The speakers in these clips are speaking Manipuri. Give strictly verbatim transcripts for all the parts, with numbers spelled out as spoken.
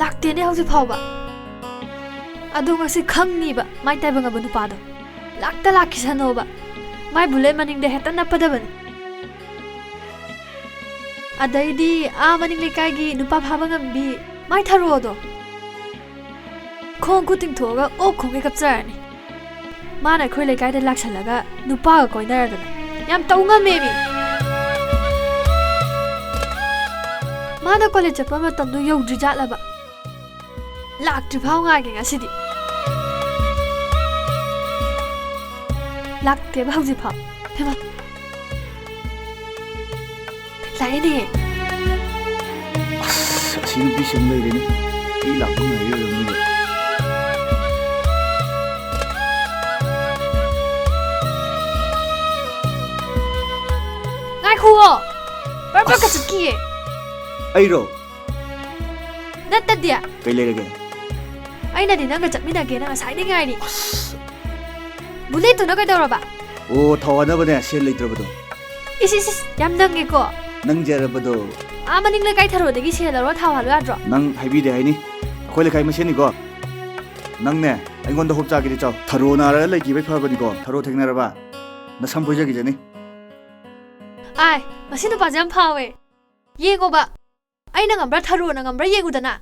ꯂꯥꯛꯇꯦꯅꯦ ꯍꯧꯖꯤꯛ ꯐꯥꯎꯕ꯫ ꯑꯗꯣ ꯉꯁꯤ ꯈꯪꯅꯤꯕ ꯃꯥꯏ ꯇꯥꯏꯕꯪꯉꯕ ꯅꯨꯄꯥꯗꯣ꯫ ꯂꯥꯛꯇ ꯂꯥꯛꯈꯤꯁꯅꯣꯕ꯫ ꯃꯥꯏ ꯕꯨꯂꯦꯠ ꯃꯅꯤꯡꯗ ꯍꯦꯛꯇ ꯅꯞꯄꯗꯕꯅꯤ꯫ ꯑꯗꯩꯗꯤ ꯑꯥ ꯃꯅꯤꯡ ꯂꯩꯀꯥꯏꯒꯤ ꯅꯨꯄꯥ ꯐꯥꯕ ꯉꯝꯕꯤ ꯃꯥꯏ ꯊꯔꯣꯗꯣ꯫ ꯈꯣꯡ ꯈꯨꯠ ꯇꯤꯡꯊꯣꯛꯑꯒ ꯑꯣꯛ ꯈꯣꯡꯒꯩ ꯀꯞꯆꯔꯅꯤ꯫ ꯃꯥꯅ ꯑꯩꯈꯣꯏ ꯂꯩꯀꯥꯏꯗ ꯂꯥꯛꯁꯜꯂꯒ ꯅꯨꯄꯥꯒ ꯀꯣꯏꯅꯔꯗꯅ ꯌꯥꯝ ꯇꯧ ꯉꯝꯃꯦꯃꯤ꯫ ꯃꯥꯅ ꯀꯣꯂꯦꯖ ꯆꯠꯄ ꯃꯇꯝꯗꯣ ꯌꯧꯗ꯭ꯔꯤꯖꯥꯠꯂꯕ? ꯂꯥꯛꯇ꯭ꯔꯤ ꯐꯥꯎ ꯉꯥꯏꯒꯦ ꯉꯁꯤꯗꯤ꯫ ꯂꯥꯛꯇꯦꯕ ꯍꯧꯖꯤꯛ ꯐꯥꯎ꯫ ꯍꯩꯃꯥ꯫ ꯂꯥꯛꯑꯦꯅꯦ꯫ ꯑꯁ, ꯑꯁꯤ ꯅꯨꯄꯤꯁꯤ ꯑꯃꯨꯛ ꯂꯩꯔꯦꯅꯦ꯫ ꯑꯩ ꯂꯥꯛꯄ ꯉꯥꯏꯔꯤ ꯑꯣꯏꯔꯝꯅꯤꯅꯦ꯫ ꯉꯥꯏꯈꯨꯑꯣ꯫ ꯕꯔ ꯕꯔ ꯑꯁ꯫ ꯀꯆꯠꯈꯤꯌꯦ꯫ ꯑꯩꯔꯣ? ꯅꯠꯇꯗꯤ꯫ ꯀꯩ ꯂꯩꯔꯒꯦ? ꯑꯩꯅꯗꯤ ꯅꯪꯒ ꯆꯠꯃꯤꯟꯅꯒꯦꯅ ꯉꯁꯥꯏꯗꯩ ꯉꯥꯏꯔꯤ꯫ ꯑꯁ꯫ ꯕꯨꯂꯦꯠꯇꯨꯅ ꯀꯩꯗꯧꯔꯕ? ꯑꯣ, ꯊꯥꯎ ꯍꯥꯟꯅꯕꯅꯦ, ꯁꯦꯜ ꯂꯩꯇ꯭ꯔꯕꯗꯣ꯫ ꯏꯁ, ꯏꯁ, ꯏꯁ, ꯌꯥꯝ ꯅꯪꯉꯦꯀꯣ꯫ ꯅꯪꯖꯔꯕꯗꯣ꯫ ꯑꯥ ꯃꯅꯤꯡ ꯂꯩꯀꯥꯏ ꯊꯔꯣꯗꯒꯤ ꯁꯦꯜ ꯂꯧꯔ ꯊꯥꯎ ꯍꯥꯜꯂꯨ ꯌꯥꯗ꯭ꯔꯣ? ꯅꯪ ꯍꯥꯏꯕꯤꯗꯦ ꯍꯥꯏꯅꯤ꯫ ꯑꯩꯈꯣꯏ ꯂꯩꯀꯥꯏ ꯃꯁꯦꯟꯅꯤꯀꯣ꯫ ꯅꯪꯅꯦ, ꯑꯩꯉꯣꯟꯗ ꯍꯣꯞ ꯆꯥꯒꯦꯗꯤ ꯆꯥꯎ꯫ ꯊꯔꯣ ꯅꯥꯔꯒ ꯂꯩꯈꯤꯕꯩ ꯐꯕꯅꯤꯀꯣ꯫ ꯊꯔꯣ ꯊꯦꯡꯅꯔꯕ? ꯅꯁꯝ ꯐꯣꯏꯖꯈꯤꯖꯅꯤ꯫ ꯑꯥꯏ, ꯃꯁꯤ ꯅꯨꯄꯥꯁꯦ ꯌꯥꯝ ꯐꯥꯎꯋꯦ꯫ ꯌꯦꯡꯉꯣꯕ, ꯑꯩꯅ ꯉꯝꯕ꯭ꯔꯥ ꯊꯔꯣꯅ ꯉꯝꯕ꯭ꯔꯥ ꯌꯦꯡꯉꯨꯗꯅ꯫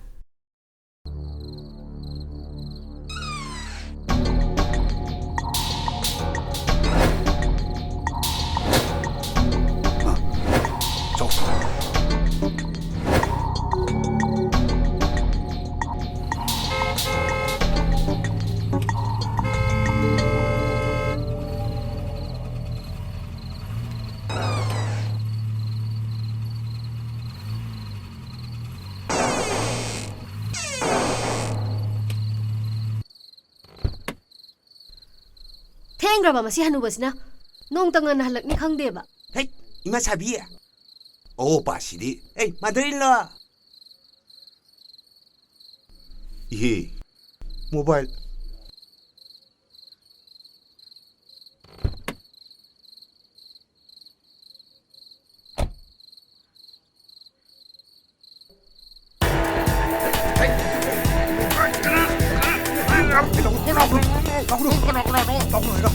ꯊꯦꯡꯈ꯭ꯔꯕ ꯃꯁꯤ ꯍꯅꯨꯕꯁꯤꯅ? ꯅꯣꯡꯇ ꯉꯟꯅ ꯍꯜꯂꯛꯅꯤ ꯈꯪꯗꯦꯕ꯫ ꯍꯩꯠ, ꯏꯃꯥ ꯁꯥꯕꯤ! ꯑꯑꯣꯄꯥꯁꯤꯗꯤ꯫ ꯑꯩ, mother in law! ꯏꯍꯦ, mobile꯫ ꯍꯩ, ꯀꯩꯗꯧꯕ? ꯂꯥꯛꯀꯅꯨ, ꯂꯥꯛꯀꯅꯨ, ꯂꯥꯛꯀꯅꯨ, ꯂꯥꯛꯀꯅꯨ ꯍꯥꯏꯔꯒ꯫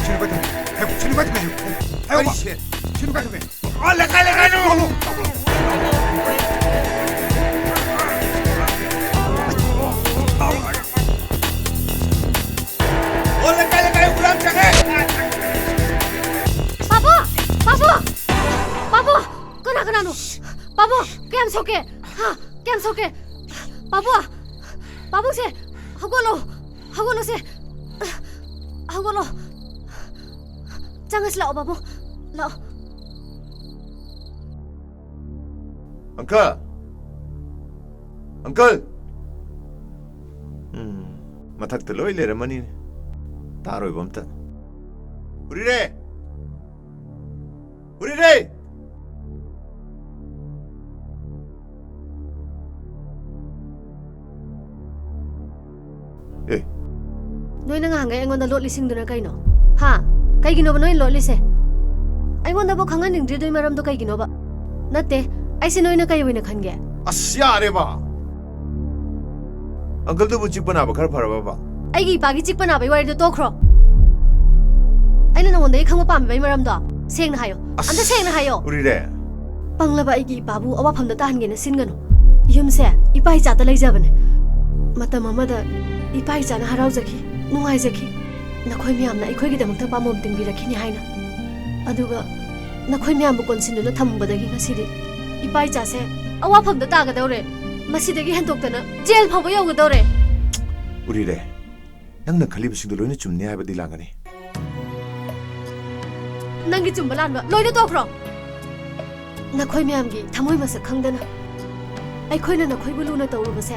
ꯁꯤꯅ ꯀꯥꯏ ꯊꯝꯃꯦ? ꯍꯥꯏꯌꯣ, ꯁꯤꯅ ꯀꯥꯏ ꯊꯝꯃꯦ? ꯍꯥꯏꯌꯣ, ꯀꯔꯤ ꯁꯦ? ꯁꯤꯅ ꯀꯥꯏ ꯊꯝꯃꯦ? ꯑ, ꯂꯩꯀꯥꯏ, ꯂꯩꯀꯥꯏ, ꯂꯥꯛꯀꯅꯨ, ꯂꯥꯛꯀꯅꯨ꯫ ꯑꯣ, ꯂꯩꯀꯥꯏ, ꯂꯩꯀꯥꯏ, ꯍꯨꯔꯥꯟ ꯆꯪꯉꯦ꯫ ꯄꯥꯕꯨ! ꯄꯥꯕꯨ! ꯄꯥꯕꯨ! ꯀꯅꯥ ꯀꯅꯥꯅꯣ? ꯄꯥꯕꯨ! ꯀꯌꯥꯝ ꯁꯣꯛꯀꯦ? ꯍꯥ? ꯀꯌꯥꯝ ꯁꯣꯛꯀꯦ? ꯄꯥꯕꯨ! ꯄꯥꯕꯨꯁꯦ! ꯍꯧꯒꯠꯂꯣ! ꯍꯧꯒꯠꯂꯣꯁꯦ! ꯍꯧꯒꯠꯂꯣ! ꯆꯪꯉꯁꯤ ꯂꯥꯛꯑꯣ, ꯄꯥꯕꯨ꯫ ꯂꯥꯛꯑꯣ꯫ ꯑꯪꯀꯜ! ꯑꯪꯀꯜ! ꯎꯝ, ꯃꯊꯛꯇ ꯂꯣꯏ ꯂꯩꯔꯝꯃꯅꯤꯅꯦ꯫ ꯇꯥꯔꯣꯏꯕ ꯑꯝꯇ꯫ ꯎꯔꯤꯔꯦ! ꯎꯔꯤꯔꯦ! ꯑꯦ꯫ ꯅꯣꯏꯅ ꯉꯍꯥꯟꯈꯩ ꯑꯩꯉꯣꯟꯗ ꯂꯣꯠꯂꯤꯁꯤꯡꯗꯨꯅ ꯀꯩꯅꯣ? ꯍꯥ? ꯀꯩꯒꯤꯅꯣꯕ ꯅꯣꯏꯅ ꯂꯣꯠꯂꯤꯁꯦ? ꯑꯩꯉꯣꯟꯗꯕꯨ ꯈꯪꯍꯟꯅꯤꯡꯗ꯭ꯔꯤꯗꯨꯒꯤ ꯃꯔꯝꯗꯣ ꯀꯩꯒꯤꯅꯣꯕ? ꯅꯠꯇꯦ, ꯑꯩꯁꯦ ꯅꯣꯏꯅ ꯀꯩ ꯑꯣꯏꯅ ꯈꯟꯒꯦ? ꯑꯁ, ꯌꯥꯔꯦꯕ! ꯑꯪꯀꯜꯗꯨꯕꯨ ꯆꯤꯛꯄ ꯅꯥꯕ ꯈꯔ ꯐꯔꯕꯕ? ꯑꯩꯒꯤ ꯏꯄꯥꯒꯤ ꯆꯤꯛꯄ ꯅꯥꯕꯒꯤ ꯋꯥꯔꯤꯗꯣ ꯇꯣꯛꯈ꯭ꯔꯣ꯫ ꯑꯩꯅ ꯅꯉꯣꯟꯗꯒꯤ ꯈꯪꯕ ꯄꯥꯝꯃꯤꯕꯒꯤ ꯃꯔꯝꯗꯣ ꯁꯦꯡꯅ ꯍꯥꯏꯌꯣ꯫ ꯑꯁ, ꯑꯝꯇ ꯁꯦꯡꯅ ꯍꯥꯏꯌꯣ꯫ ꯎꯔꯤꯔꯦ꯫ ꯄꯪꯂꯕ ꯑꯩꯒꯤ ꯏꯄꯥꯕꯨ ꯑꯋꯥꯐꯝꯗ ꯇꯥꯍꯟꯒꯦꯅ ꯁꯤꯟꯒꯅꯨ꯫ ꯌꯨꯝꯁꯦ ꯏꯄꯥ ꯏꯆꯥꯇ ꯂꯩꯖꯕꯅꯦ꯫ ꯃꯇꯝ ꯑꯃꯗ ꯏꯄꯥ ꯏꯆꯥꯅ ꯍꯔꯥꯎꯖꯈꯤ, ꯅꯨꯡꯉꯥꯏꯖꯈꯤ꯫ ꯅꯈꯣꯏ ꯃꯌꯥꯝꯅ ꯑꯩꯈꯣꯏꯒꯤꯗꯃꯛꯇ ꯄꯥꯃꯣꯝ ꯇꯤꯡꯕꯤꯔꯛꯈꯤꯅꯤ ꯍꯥꯏꯅ꯫ ꯑꯗꯨꯒ ꯅꯈꯣꯏ ꯃꯌꯥꯝꯕꯨ ꯀꯣꯟꯁꯤꯟꯗꯨꯅ ꯊꯝꯃꯨꯕꯗꯒꯤ ꯉꯁꯤꯗꯤ ꯏꯄꯥ ꯏꯆꯥꯁꯦ ꯑꯋꯥꯐꯝꯗ ꯇꯥꯒꯗꯧꯔꯦ꯫ ꯃꯁꯤꯗꯒꯤ ꯍꯦꯟꯗꯣꯛꯇꯅ ꯖꯦꯜ ꯐꯥꯎꯕ ꯌꯧꯒꯗꯧꯔꯦ꯫ ꯎꯔꯤꯔꯦ, ꯅꯪꯅ ꯈꯜꯂꯤꯕꯁꯤꯡꯗꯣ ꯂꯣꯏꯅ ꯆꯨꯝꯅꯤ ꯍꯥꯏꯕꯗꯤ ꯂꯥꯡꯒꯅꯤ꯫ ꯅꯪꯒꯤ ꯆꯨꯝꯕ ꯂꯥꯟꯕ ꯂꯣꯏꯅ ꯇꯣꯛꯈ꯭ꯔꯣ꯫ ꯅꯈꯣꯏ ꯃꯌꯥꯝꯒꯤ ꯊꯃꯣꯏ ꯃꯁꯛ ꯈꯪꯗꯅ ꯑꯩꯈꯣꯏꯅ ꯅꯈꯣꯏꯕꯨ ꯂꯨꯅ ꯇꯧꯔꯨꯕꯁꯦ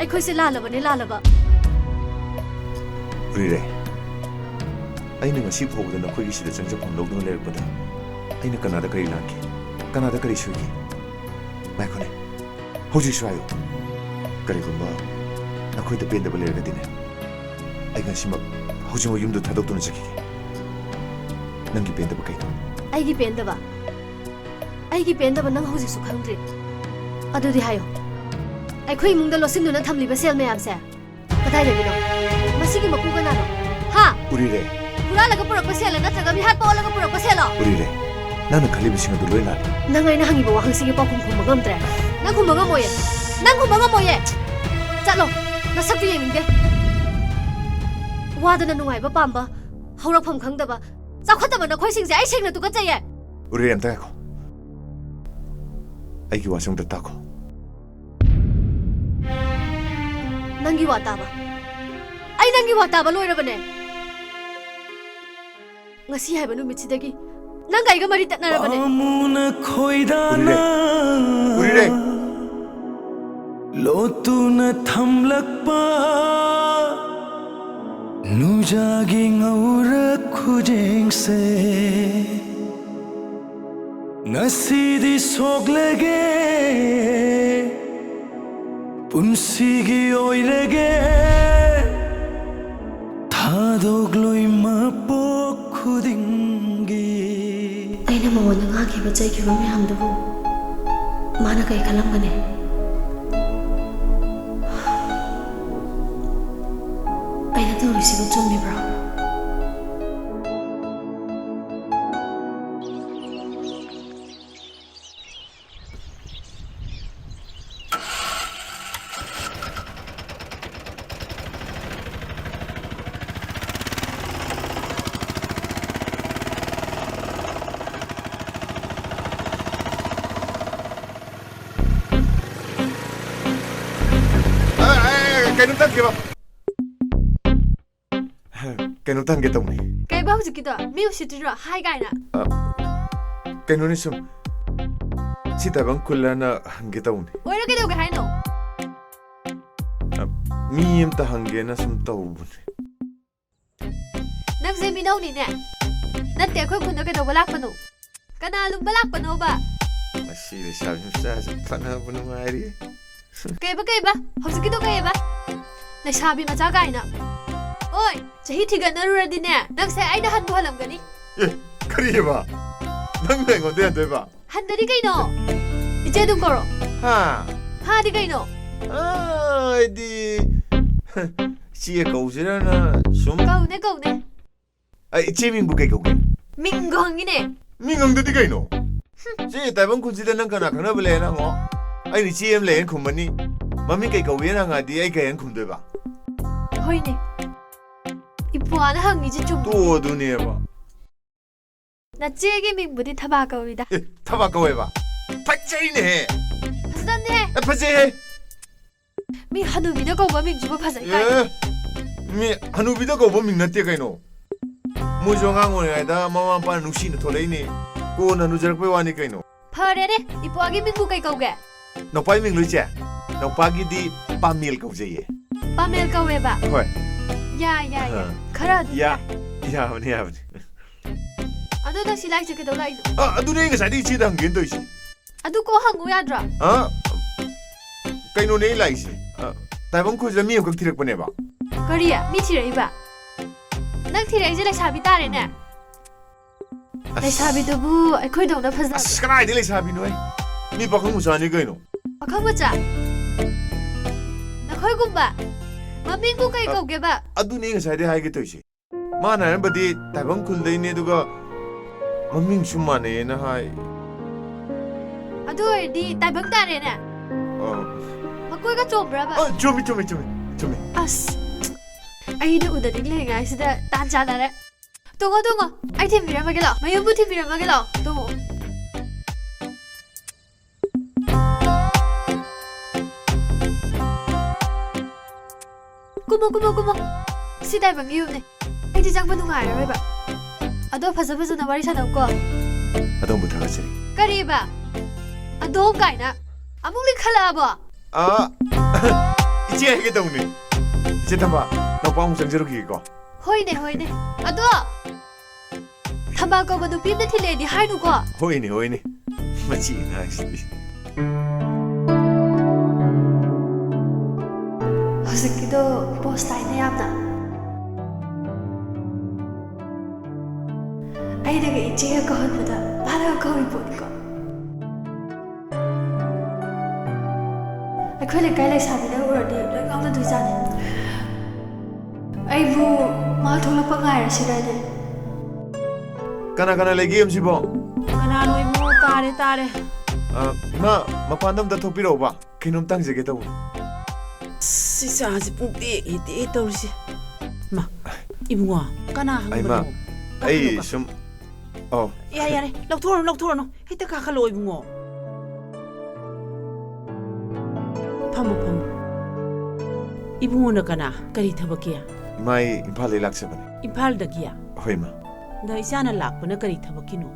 ꯑꯩꯈꯣꯏꯁꯦ ꯂꯥꯜꯂꯕꯅꯦ, ꯂꯥꯜꯂꯕ꯫ ꯎꯔꯤꯔꯦ, ꯑꯩꯅ ꯉꯁꯤ ꯐꯥꯎꯕꯗ ꯅꯈꯣꯏꯒꯤ ꯁꯤꯗ ꯆꯪꯖꯐꯝ ꯂꯧꯗꯨꯅ ꯂꯩꯔꯛꯄꯗ ꯑꯩꯅ ꯀꯅꯥꯗ ꯀꯔꯤ ꯂꯥꯟꯈꯤ? ꯀꯅꯥꯗ ꯀꯔꯤ ꯁꯣꯏꯈꯤ? ꯉꯥꯏꯈꯣꯅꯦ, ꯍꯧꯖꯤꯛꯁꯨ ꯍꯥꯏꯌꯨ꯫ ꯀꯔꯤꯒꯨꯝꯕ ꯅꯈꯣꯏꯗ ꯄꯦꯟꯗꯕ ꯂꯩꯔꯒꯗꯤꯅꯦ, ꯑꯩ ꯉꯁꯤꯃꯛ ꯍꯧꯖꯤꯛꯃꯛ ꯌꯨꯝꯗ ꯊꯥꯗꯣꯛꯇꯨꯅ ꯆꯠꯈꯤꯒꯦ꯫ ꯅꯪꯒꯤ ꯄꯦꯟꯗꯕ ꯀꯩꯅꯣ? ꯑꯩꯒꯤ ꯄꯦꯟꯗꯕ? ꯑꯩꯒꯤ ꯄꯦꯟꯗꯕ ꯅꯪ ꯍꯧꯖꯤꯛꯁꯨ ꯈꯪꯗ꯭ꯔꯤ? ꯑꯗꯨꯗꯤ ꯍꯥꯏꯌꯣ, ꯑꯩꯈꯣꯏ ꯏꯃꯨꯡꯗ ꯂꯣꯠꯁꯤꯟꯗꯨꯅ ꯊꯝꯂꯤꯕ ꯁꯦꯜ ꯃꯌꯥꯝꯁꯦ ꯀꯗꯥꯏꯗꯒꯤꯅꯣ? ꯃꯁꯤꯒꯤ ꯃꯄꯨ ꯀꯅꯥꯅꯣ? ꯍꯥ? ꯎꯔꯤꯔꯦ꯫ ꯍꯨꯔꯥꯜꯂꯒ ꯄꯨꯔꯛꯄ ꯁꯦꯜꯂ ꯅꯠꯇ꯭ꯔꯒ ꯃꯤꯍꯥꯠꯄ ꯑꯣꯜꯂꯒ ꯄꯨꯔꯛꯄ ꯁꯦꯜꯂꯣ? ꯎꯔꯤꯔꯦ꯫ ꯅꯪꯅ ꯈꯜꯂꯤꯕꯁꯤꯡ ꯑꯗꯨ ꯂꯣꯏ ꯂꯥꯜꯂꯤ꯫ ꯅꯪ ꯑꯩꯅ ꯍꯪꯉꯤꯕ ꯋꯥꯍꯪꯁꯤꯒꯤ ꯄꯥꯎꯈꯨꯝ ꯈꯨꯝꯕ ꯉꯝꯗ꯭ꯔꯦ꯫ ꯅꯪ ꯈꯨꯝꯕ ꯉꯝꯃꯣꯏꯌꯦ꯫ ꯅꯪ ꯈꯨꯝꯕ ꯉꯝꯃꯣꯏꯌꯦ꯫ ꯆꯠꯂꯣ꯫ ꯅꯁꯛꯇꯨ ꯌꯦꯡꯅꯤꯡꯗꯦ꯫ ꯋꯥꯗꯅ ꯅꯨꯡꯉꯥꯏꯕ ꯄꯥꯝꯕ, ꯍꯧꯔꯛꯐꯝ ꯈꯪꯗꯕ, ꯆꯥꯎꯈꯠꯇꯕ ꯅꯈꯣꯏꯁꯤꯡꯁꯦ ꯑꯩ ꯁꯦꯡꯅ ꯇꯨꯀꯠꯆꯩꯌꯦ꯫ ꯎꯔꯤꯔꯦ, ꯑꯝꯇ ꯉꯥꯏꯈꯣ꯫ ꯑꯩꯒꯤ ꯋꯥꯁꯦ ꯑꯝꯇ ꯇꯥꯈꯣ꯫ ꯅꯪꯒꯤ ꯋꯥ ꯇꯥꯕ? ꯑꯩ ꯅꯪꯒꯤ ꯋꯥ ꯇꯥꯕ ꯂꯣꯏꯔꯕꯅꯦ꯫ ꯉꯁꯤ ꯍꯥꯏꯕ ꯅꯨꯃꯤꯠꯁꯤꯗꯒꯤ ꯅꯪꯒ ꯑꯩꯒ ꯃꯔꯤ ꯇꯠꯅꯔꯕꯅꯦ꯫ ꯄꯥꯝꯃꯨꯅ ꯈꯣꯏꯗꯥꯅ ꯎꯔꯤꯔꯦ꯫ ꯎꯔꯤꯔꯦ꯫ ꯂꯣꯠꯇꯨꯅ ꯊꯝꯂꯛꯄ ꯅꯨꯡꯖꯥꯒꯤ ꯉꯧꯔꯛ ꯈꯨꯖꯦꯡꯁꯦ꯫ ꯉꯁꯤꯗꯤ ꯁꯣꯛꯂꯒꯦ, ꯄꯨꯟꯁꯤꯒꯤ ꯑꯣꯏꯔꯒꯦ, ꯊꯥꯗꯣꯛꯂꯣꯏ ꯃꯄꯣꯛ ꯈꯨꯗꯤꯡꯒꯤ꯫ ꯑꯩꯅ ꯃꯉꯣꯟꯗ ꯉꯥꯡꯈꯤꯕ ꯆꯩꯈꯤꯕ ꯃꯌꯥꯝꯗꯨꯕꯨ ꯃꯥꯅ ꯀꯩ ꯈꯜꯂꯝꯒꯅꯤ? ꯑꯩꯅ ꯇꯧꯔꯤꯁꯤꯕꯨ ꯆꯨꯝꯃꯤꯕ꯭ꯔꯣ? ꯑ, ꯑ, ꯑ, ꯀꯩꯅꯣꯝꯇ ꯍꯪꯒꯦꯕ꯫ ꯀꯩꯅꯣꯝꯇ ꯍꯪꯒꯦ ꯇꯧꯅꯤ꯫ ꯀꯩꯕ ꯍꯧꯖꯤꯛꯀꯤꯗꯣ? ꯃꯤ ꯎꯁꯤꯠꯇ꯭ꯔꯤꯔꯣ? ꯍꯥꯏ ꯀꯥꯏꯅ꯫ ꯑ, ꯀꯩꯅꯣꯅꯤ ꯁꯨꯝ, ꯁꯤ ꯇꯥꯏꯕꯪ ꯈꯨꯜꯂꯅ ꯍꯪꯒꯦ ꯇꯧꯅꯤ꯫ ꯑꯣꯏꯔꯣ, ꯀꯩꯗꯧꯒꯦ ꯍꯥꯏꯅꯣ? ꯑ, ꯃꯤ ꯑꯝꯇ ꯍꯪꯒꯦꯅ ꯁꯨꯝ ꯇꯧꯕꯅꯤ꯫ ꯅꯪꯁꯦ ꯃꯤꯅꯧꯅꯤꯅꯦ꯫ ꯅꯠꯇꯦ, ꯑꯩꯈꯣꯏ ꯈꯨꯟꯗ ꯀꯩꯗꯧꯕ ꯂꯥꯛꯄꯅꯣ? ꯀꯅꯥ ꯂꯨꯝꯕ ꯂꯥꯛꯄꯅꯣꯕ? ꯃꯁꯤ ꯂꯩꯁꯥꯕꯤ ꯃꯆꯥꯁꯦ ꯐꯅꯕ ꯅꯨꯡꯉꯥꯏꯔꯤ꯫ ꯀꯩꯕ, ꯀꯩꯕ? ꯍꯧꯖꯤꯛꯀꯤꯗꯣ ꯀꯩꯕ? ꯂꯩꯁꯥꯕꯤ ꯃꯆꯥ ꯀꯥꯏꯅ꯫ ꯑꯣꯏ, ꯆꯍꯤ ꯊꯤꯒꯠꯅꯔꯨꯔꯗꯤꯅꯦ, ꯅꯪꯁꯦ ꯑꯩꯅ ꯍꯟꯕꯨ ꯍꯜꯂꯝꯒꯅꯤ꯫ ꯑꯦ, ꯀꯔꯤꯑꯕ? ꯅꯪꯅ ꯑꯩꯉꯣꯟꯗ ꯍꯟꯗꯣꯏꯕ? ꯍꯟꯗꯗꯤ ꯀꯩꯅꯣ? ꯏꯆꯦ ꯑꯗꯨꯝ ꯀꯧꯔꯣ꯫ ꯍꯥ? ꯍꯥꯗꯤ ꯀꯩꯅꯣ? ꯑꯥ, ꯑꯩꯗꯤ ꯏꯆꯦ ꯀꯧꯁꯤꯔꯅ ꯁꯨꯝ꯫ ꯀꯧꯅꯦ, ꯀꯧꯅꯦ꯫ ꯑꯩ ꯏꯆꯦ ꯃꯤꯡꯕꯨ ꯀꯩ ꯀꯧꯒꯦ? ꯃꯤꯡꯒ ꯍꯪꯉꯤꯅꯦ꯫ ꯃꯤꯡ ꯍꯪꯗꯗꯤ ꯀꯩꯅꯣ? ꯁꯤ ꯇꯥꯏꯕꯪ ꯈꯨꯟꯁꯤꯗ ꯅꯪ ꯀꯅꯥ ꯈꯪꯅꯕ ꯂꯩꯌꯦꯅ ꯍꯪꯉꯣ꯫ ꯑꯩꯅ ꯏꯆꯦ ꯑꯃ ꯂꯩꯌꯦꯅ ꯈꯨꯝꯃꯅꯤ꯫ ꯃꯃꯤꯡ ꯀꯩ ꯀꯧꯒꯦꯅ ꯍꯪꯉꯛꯑꯗꯤ ꯑꯩ ꯀꯩ ꯍꯥꯏꯅ ꯈꯨꯝꯗꯣꯏꯕ? ꯍꯣꯏꯅꯦ꯫ ꯏꯄ꯭ꯋꯥꯅ ꯍꯪꯉꯤꯁꯦ ꯆꯨꯝꯃꯤ꯫ ꯇꯣ, ꯑꯗꯨꯅꯦꯕ꯫ ꯅꯆꯦꯒꯤ ꯃꯤꯡꯕꯨꯗꯤ ꯊꯕꯥ ꯀꯧꯏꯗ꯫ ꯑꯦ, ꯊꯕꯥ ꯀꯧꯋꯦꯕ? ꯐꯖꯩꯅꯦꯍꯦ! ꯐꯖꯗꯕꯅꯦꯍꯦ! ꯑꯦ, ꯐꯖꯩꯍꯦ! ꯃꯤ ꯍꯅꯨꯕꯤꯗ ꯀꯧꯕ ꯃꯤꯡꯁꯤꯕꯨ ꯐꯖꯩ ꯀꯥꯏ꯫ ꯑꯦ, ꯃꯤ ꯍꯅꯨꯕꯤꯗ ꯀꯧꯕ ꯃꯤꯡ ꯅꯠꯇꯦ ꯀꯩꯅꯣ꯫ ꯃꯣꯏꯁꯨ ꯑꯉꯥꯡ ꯑꯣꯏꯔꯤꯉꯩꯗ ꯃꯃꯥ ꯃꯄꯥꯅ ꯅꯨꯡꯁꯤꯅ ꯊꯣꯛꯂꯛꯏꯅꯦ꯫ ꯀꯣꯟꯅ ꯍꯅꯨꯖꯔꯛꯄꯩ ꯋꯥꯅꯤ ꯀꯩꯅꯣ꯫ ꯐꯔꯦꯅꯦ, ꯏꯄ꯭ꯋꯥꯒꯤ ꯃꯤꯡꯕꯨ ꯀꯩ ꯀꯧꯒꯦ? ꯅꯧꯄꯥꯒꯤ ꯃꯤꯡ ꯂꯣꯏꯁꯦ? ꯅꯧꯄꯥꯒꯤꯗꯤ ꯄꯥꯃꯦꯜ ꯀꯧꯖꯩꯌꯦ꯫ ꯄꯥꯃꯦꯜ ꯀꯧꯋꯦꯕ? ꯍꯣꯏ꯫ ꯌꯥꯏ, ꯌꯥꯏ, ꯌꯥꯏ꯫ ꯑꯥ꯫ ꯈꯔ ꯑꯗꯨꯝ ꯌꯥ-, ꯌꯥꯏ꯫ ꯌꯥꯕꯅꯤ, ꯌꯥꯕꯅꯤ꯫ ꯑꯗꯣ ꯅꯪ ꯁꯤ ꯂꯥꯛꯏꯁꯦ ꯀꯩꯗꯧ ꯂꯥꯛꯏꯅꯣ? ꯑꯥ, ꯑꯗꯨꯅꯦ ꯑꯩ ꯉꯁꯥꯏꯗꯩ ꯏꯆꯦꯗ ꯍꯪꯒꯦꯅ ꯇꯧꯔꯤꯁꯦ꯫ ꯑꯗꯨ ꯀꯣꯛ ꯍꯪꯉꯨ ꯌꯥꯗ꯭ꯔꯣ? ꯑꯥ? ꯀꯩꯅꯣꯅꯦ ꯑꯩ ꯂꯥꯛꯏꯁꯦ꯫ ꯑꯥ, ꯇꯥꯏꯕꯪ ꯈꯨꯜꯁꯤꯗ ꯃꯤ ꯑꯃꯈꯛ ꯊꯤꯔꯛꯄꯅꯦꯕ꯫ ꯀꯔꯤ? ꯃꯤ ꯊꯤꯔꯛꯏꯕ? ꯅꯪ ꯊꯤꯔꯛꯏꯁꯦ ꯂꯩꯁꯥꯕꯤ ꯇꯥꯔꯦꯅꯦ? ꯑꯁ꯫ ꯂꯩꯁꯥꯕꯤꯗꯨꯕꯨ ꯑꯩꯈꯣꯏꯗꯧꯅ ꯐꯖꯕ꯭ꯔꯣ? ꯑꯁ, ꯀꯗꯥꯏꯗꯩ ꯂꯩꯁꯥꯕꯤꯅꯣꯍꯦ? ꯃꯤ ꯄꯥꯈꯪ ꯃꯆꯥꯅꯤ ꯀꯩꯅꯣ꯫ ꯄꯥꯈꯪ ꯃꯆꯥ? ꯅꯈꯣꯏꯒꯨꯝꯕ? ꯃꯃꯤꯡꯕꯨ ꯀꯩ ꯑ, ꯀꯧꯒꯦꯕ? ꯑꯗꯨꯅꯦ ꯑꯩ ꯉꯁꯥꯏꯗꯩ ꯍꯥꯏꯒꯦ ꯇꯧꯔꯤꯁꯦ꯫ ꯃꯥꯅ ꯍꯥꯏꯔꯝꯕꯗꯤ ꯇꯥꯏꯕꯪ ꯈꯨꯜꯗꯩꯅꯦ, ꯑꯗꯨꯒ ꯃꯃꯤꯡꯁꯨ ꯃꯥꯟꯅꯩꯌꯦꯅ ꯍꯥꯏ꯫ ꯑꯗꯨ ꯑꯣꯏꯔꯗꯤ ꯇꯥꯏꯕꯪ ꯇꯥꯔꯦꯅꯦ? ꯑ꯫ ꯃꯀꯣꯏꯒ ꯆꯣꯝꯕ꯭ꯔꯕ? ꯑ, ꯆꯨꯝꯃꯤ, ꯆꯨꯝꯃꯤ, ꯆꯨꯝꯃꯤ, ꯆꯨꯝꯃꯤ꯫ ꯑꯁ, ꯑꯩꯗꯤ ꯎꯗꯅꯤꯡ ꯂꯩꯔꯤꯉꯩꯁꯤꯗ ꯇꯥꯟ ꯆꯥꯟꯅꯔꯦ꯫ ꯇꯣꯡꯉꯣ, ꯇꯣꯡꯉꯣ, ꯑꯩ ꯊꯤꯟꯕꯤꯔꯝꯃꯒꯦ ꯂꯥꯛꯑꯣ, ꯃꯌꯨꯝꯕꯨ ꯊꯤꯟꯕꯤꯔꯝꯃꯒꯦ ꯂꯥꯛꯑꯣ, ꯇꯣꯡꯉꯣ꯫ ꯀꯨꯝꯃꯣ, ꯀꯨꯝꯃꯣ, ꯀꯨꯝꯃꯣ꯫ ꯁꯤ ꯇꯥꯏꯕꯪꯒꯤ ꯌꯨꯝꯅꯦ꯫ ꯑꯩꯗꯤ ꯆꯪꯕ ꯅꯨꯡꯉꯥꯏꯔꯔꯣꯏꯕ꯫ ꯑꯗꯣ ꯐꯖ ꯐꯖꯅ ꯋꯥꯔꯤ ꯁꯥꯟꯅꯧꯀꯣ꯫ ꯑꯗꯣꯝꯕꯨ ꯊꯥꯒꯠꯆꯔꯤ꯫ ꯀꯔꯤꯕ? ꯑꯗꯣꯝ ꯀꯥꯏꯅ? ꯑꯃꯨꯛ ꯂꯤꯈꯠꯂꯛꯑꯕꯣ? ꯑꯥ, ꯏꯆꯦ ꯍꯥꯏꯒꯦ ꯇꯧꯅꯤ꯫ ꯏꯆꯦ ꯊꯝꯕꯥꯜ, ꯅꯧꯄꯥ ꯑꯃꯨꯛ ꯆꯪꯖꯔꯨꯈꯤꯒꯦꯀꯣ꯫ ꯍꯣꯏꯅꯦ, ꯍꯣꯏꯅꯦ꯫ ꯑꯗꯣ ꯊꯝꯕꯥꯜ ꯀꯧꯕ ꯅꯨꯄꯤ ꯑꯃꯗ ꯊꯤꯜꯂꯦꯗꯤ ꯍꯥꯏꯅꯨꯀꯣ꯫ ꯍꯣꯏꯅꯦ, ꯍꯣꯏꯅꯦ꯫ ꯃꯁꯤ ꯑꯉꯥꯡꯁꯤꯗꯤ꯫ ꯍꯧꯖꯤꯛꯀꯤꯗꯣ ꯄꯣꯁ ꯇꯥꯏꯅꯦ ꯌꯥꯝꯅ꯫ ꯑꯩꯅꯒ ꯏꯆꯦꯒ ꯀꯧꯍꯟꯕꯗ ꯃꯥꯅꯒ ꯀꯧꯔꯤ ꯄꯣꯠꯅꯤꯀꯣ꯫ ꯑꯩꯈꯣꯏ ꯂꯩꯀꯥꯏ ꯂꯩꯁꯥꯕꯤꯅ ꯎꯔꯗꯤ ꯂꯣꯏ ꯉꯥꯎꯅꯗꯣꯏꯖꯥꯠꯅꯤ꯫ ꯑꯩꯕꯨ ꯃꯥ ꯊꯣꯛꯂꯛꯄ ꯉꯥꯏꯔꯁꯤꯔꯅꯦ? ꯀꯅꯥ ꯀꯅꯥ ꯂꯩꯒꯦ ꯌꯨꯝꯁꯤꯕꯣ? ꯀꯅꯥꯅꯣ ꯏꯕꯨꯡꯉꯣ? ꯇꯥꯔꯦ, ꯇꯥꯔꯦ꯫ ꯑ, ꯏꯃꯥ, ꯃꯄꯥꯟꯗ ꯑꯝꯇ ꯊꯣꯛꯄꯤꯔꯛꯎꯕ, ꯀꯩꯅꯣꯝꯇ ꯍꯪꯖꯒꯦ ꯇꯧꯕ꯫ ꯁꯤ ꯆꯥꯁꯤ ꯄꯨꯡ ꯇꯦꯛ ꯍꯦꯛ ꯇꯦꯛꯑꯦ ꯇꯧꯔꯤꯁꯦ꯫ ꯃꯥ, ꯏꯕꯨꯡꯉꯣ, ꯀꯅꯥ ꯑꯩ ꯃꯥ, ꯍꯪꯕꯅꯣ? ꯑꯩ ꯀꯥꯈꯠꯂꯣ, ꯁꯨꯝ, ꯑꯧ꯫ ꯌꯥꯔꯦ, ꯌꯥꯔꯦ, ꯂꯧꯊꯣꯛꯑꯅꯨ, ꯂꯧꯊꯣꯛꯑꯅꯨ, ꯍꯦꯛꯇ ꯀꯥꯈꯠꯂꯛꯑꯣ ꯏꯕꯨꯡꯉꯣ꯫ ꯐꯝꯃꯣ, ꯐꯝꯃꯣ꯫ ꯏꯕꯨꯡꯉꯣꯅ ꯀꯅꯥ? ꯀꯔꯤ ꯊꯕꯛꯀꯤ? ꯏꯃꯥ, ꯑꯩ ꯏꯝꯐꯥꯜꯗꯩ ꯂꯥꯛꯆꯕꯅꯦ꯫ ꯏꯝꯐꯥꯜꯗꯒꯤ? ꯍꯣꯏ ꯏꯃꯥ꯫ ꯑꯗ ꯏꯆꯥꯅ ꯂꯥꯛꯄꯅ ꯀꯔꯤ ꯊꯕꯛꯀꯤꯅꯣ?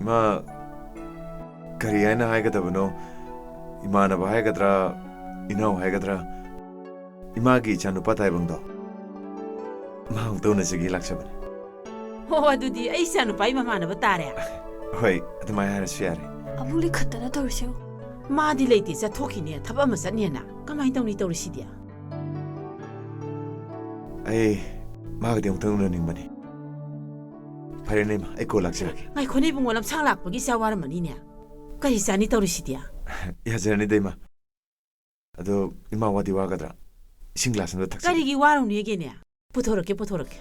ꯏꯃꯥ, ꯀꯔꯤ ꯍꯥꯏꯅ ꯍꯥꯏꯒꯗꯕꯅꯣ? ꯏꯃꯥꯟꯅꯕ ꯍꯥꯏꯒꯗ꯭ꯔꯥ, ꯏꯅꯥꯎ ꯍꯥꯏꯒꯗ꯭ꯔꯥ, ꯏꯃꯥꯒꯤ ꯏꯆꯥꯅꯨꯄꯥ ꯇꯥꯏꯕꯪꯗꯣ, ꯃꯥ ꯑꯃꯨꯛꯇ ꯎꯅꯖꯒꯦ ꯂꯥꯛꯆꯕꯅꯦ꯫ ꯍꯣ, ꯑꯗꯨꯗꯤ ꯑꯩ ꯏꯆꯥꯅꯨꯄꯥꯒꯤ ꯃꯃꯥꯟꯅꯕ ꯇꯥꯔꯦ꯫ ꯍꯣꯏ, ꯑꯗꯨꯃꯥꯏꯅ ꯍꯥꯏꯔꯁꯨ ꯌꯥꯔꯦ꯫ ꯑꯃꯨꯛ ꯂꯤꯈꯠꯇꯅ ꯇꯧꯔꯤꯁꯤꯕꯨ꯫ ꯃꯥꯗꯤ ꯂꯩꯇꯦ, ꯆꯠꯊꯣꯛꯈꯤꯅꯦ, ꯊꯕꯛ ꯑꯃ ꯆꯠꯅꯦꯅ꯫ ꯀꯃꯥꯏꯅ ꯇꯧꯅꯤ ꯇꯧꯔꯤꯁꯤꯗꯤ? ꯑꯩ ꯃꯥꯒꯗꯤ ꯑꯃꯨꯛꯇꯪ ꯎꯅꯅꯤꯡꯕꯅꯤ꯫ ꯐꯔꯦꯅꯦ ꯏꯃꯥ, ꯑꯩ ꯀꯣꯟ ꯂꯥꯛꯆꯔꯒꯦ꯫ ꯉꯥꯏꯈꯣꯅꯦ ꯏꯕꯨꯡꯉꯣ, ꯂꯝꯁꯥꯡ ꯂꯥꯛꯄꯒꯤ ꯏꯆꯥ ꯋꯥꯔꯝꯃꯅꯤꯅꯦ꯫ ꯀꯔꯤ ꯆꯥꯅꯤ ꯇꯧꯔꯤꯁꯤꯗꯤ? ꯌꯥꯖꯔꯅꯤꯗ ꯏꯃꯥ꯫ ꯑꯗꯣ ꯏꯃꯥ ꯋꯥꯗꯤ ꯋꯥꯒꯗ꯭ꯔꯥ? ꯏꯁꯤꯡ ꯒ꯭ꯂꯥꯁ ꯑꯃꯗ ꯊꯛꯆꯒꯦ꯫ ꯀꯔꯤꯒꯤ ꯋꯥꯔꯨꯅꯦꯒꯦꯅꯦ? ꯄꯨꯊꯣꯔꯛꯀꯦ, ꯄꯨꯊꯣꯔꯛꯀꯦ꯫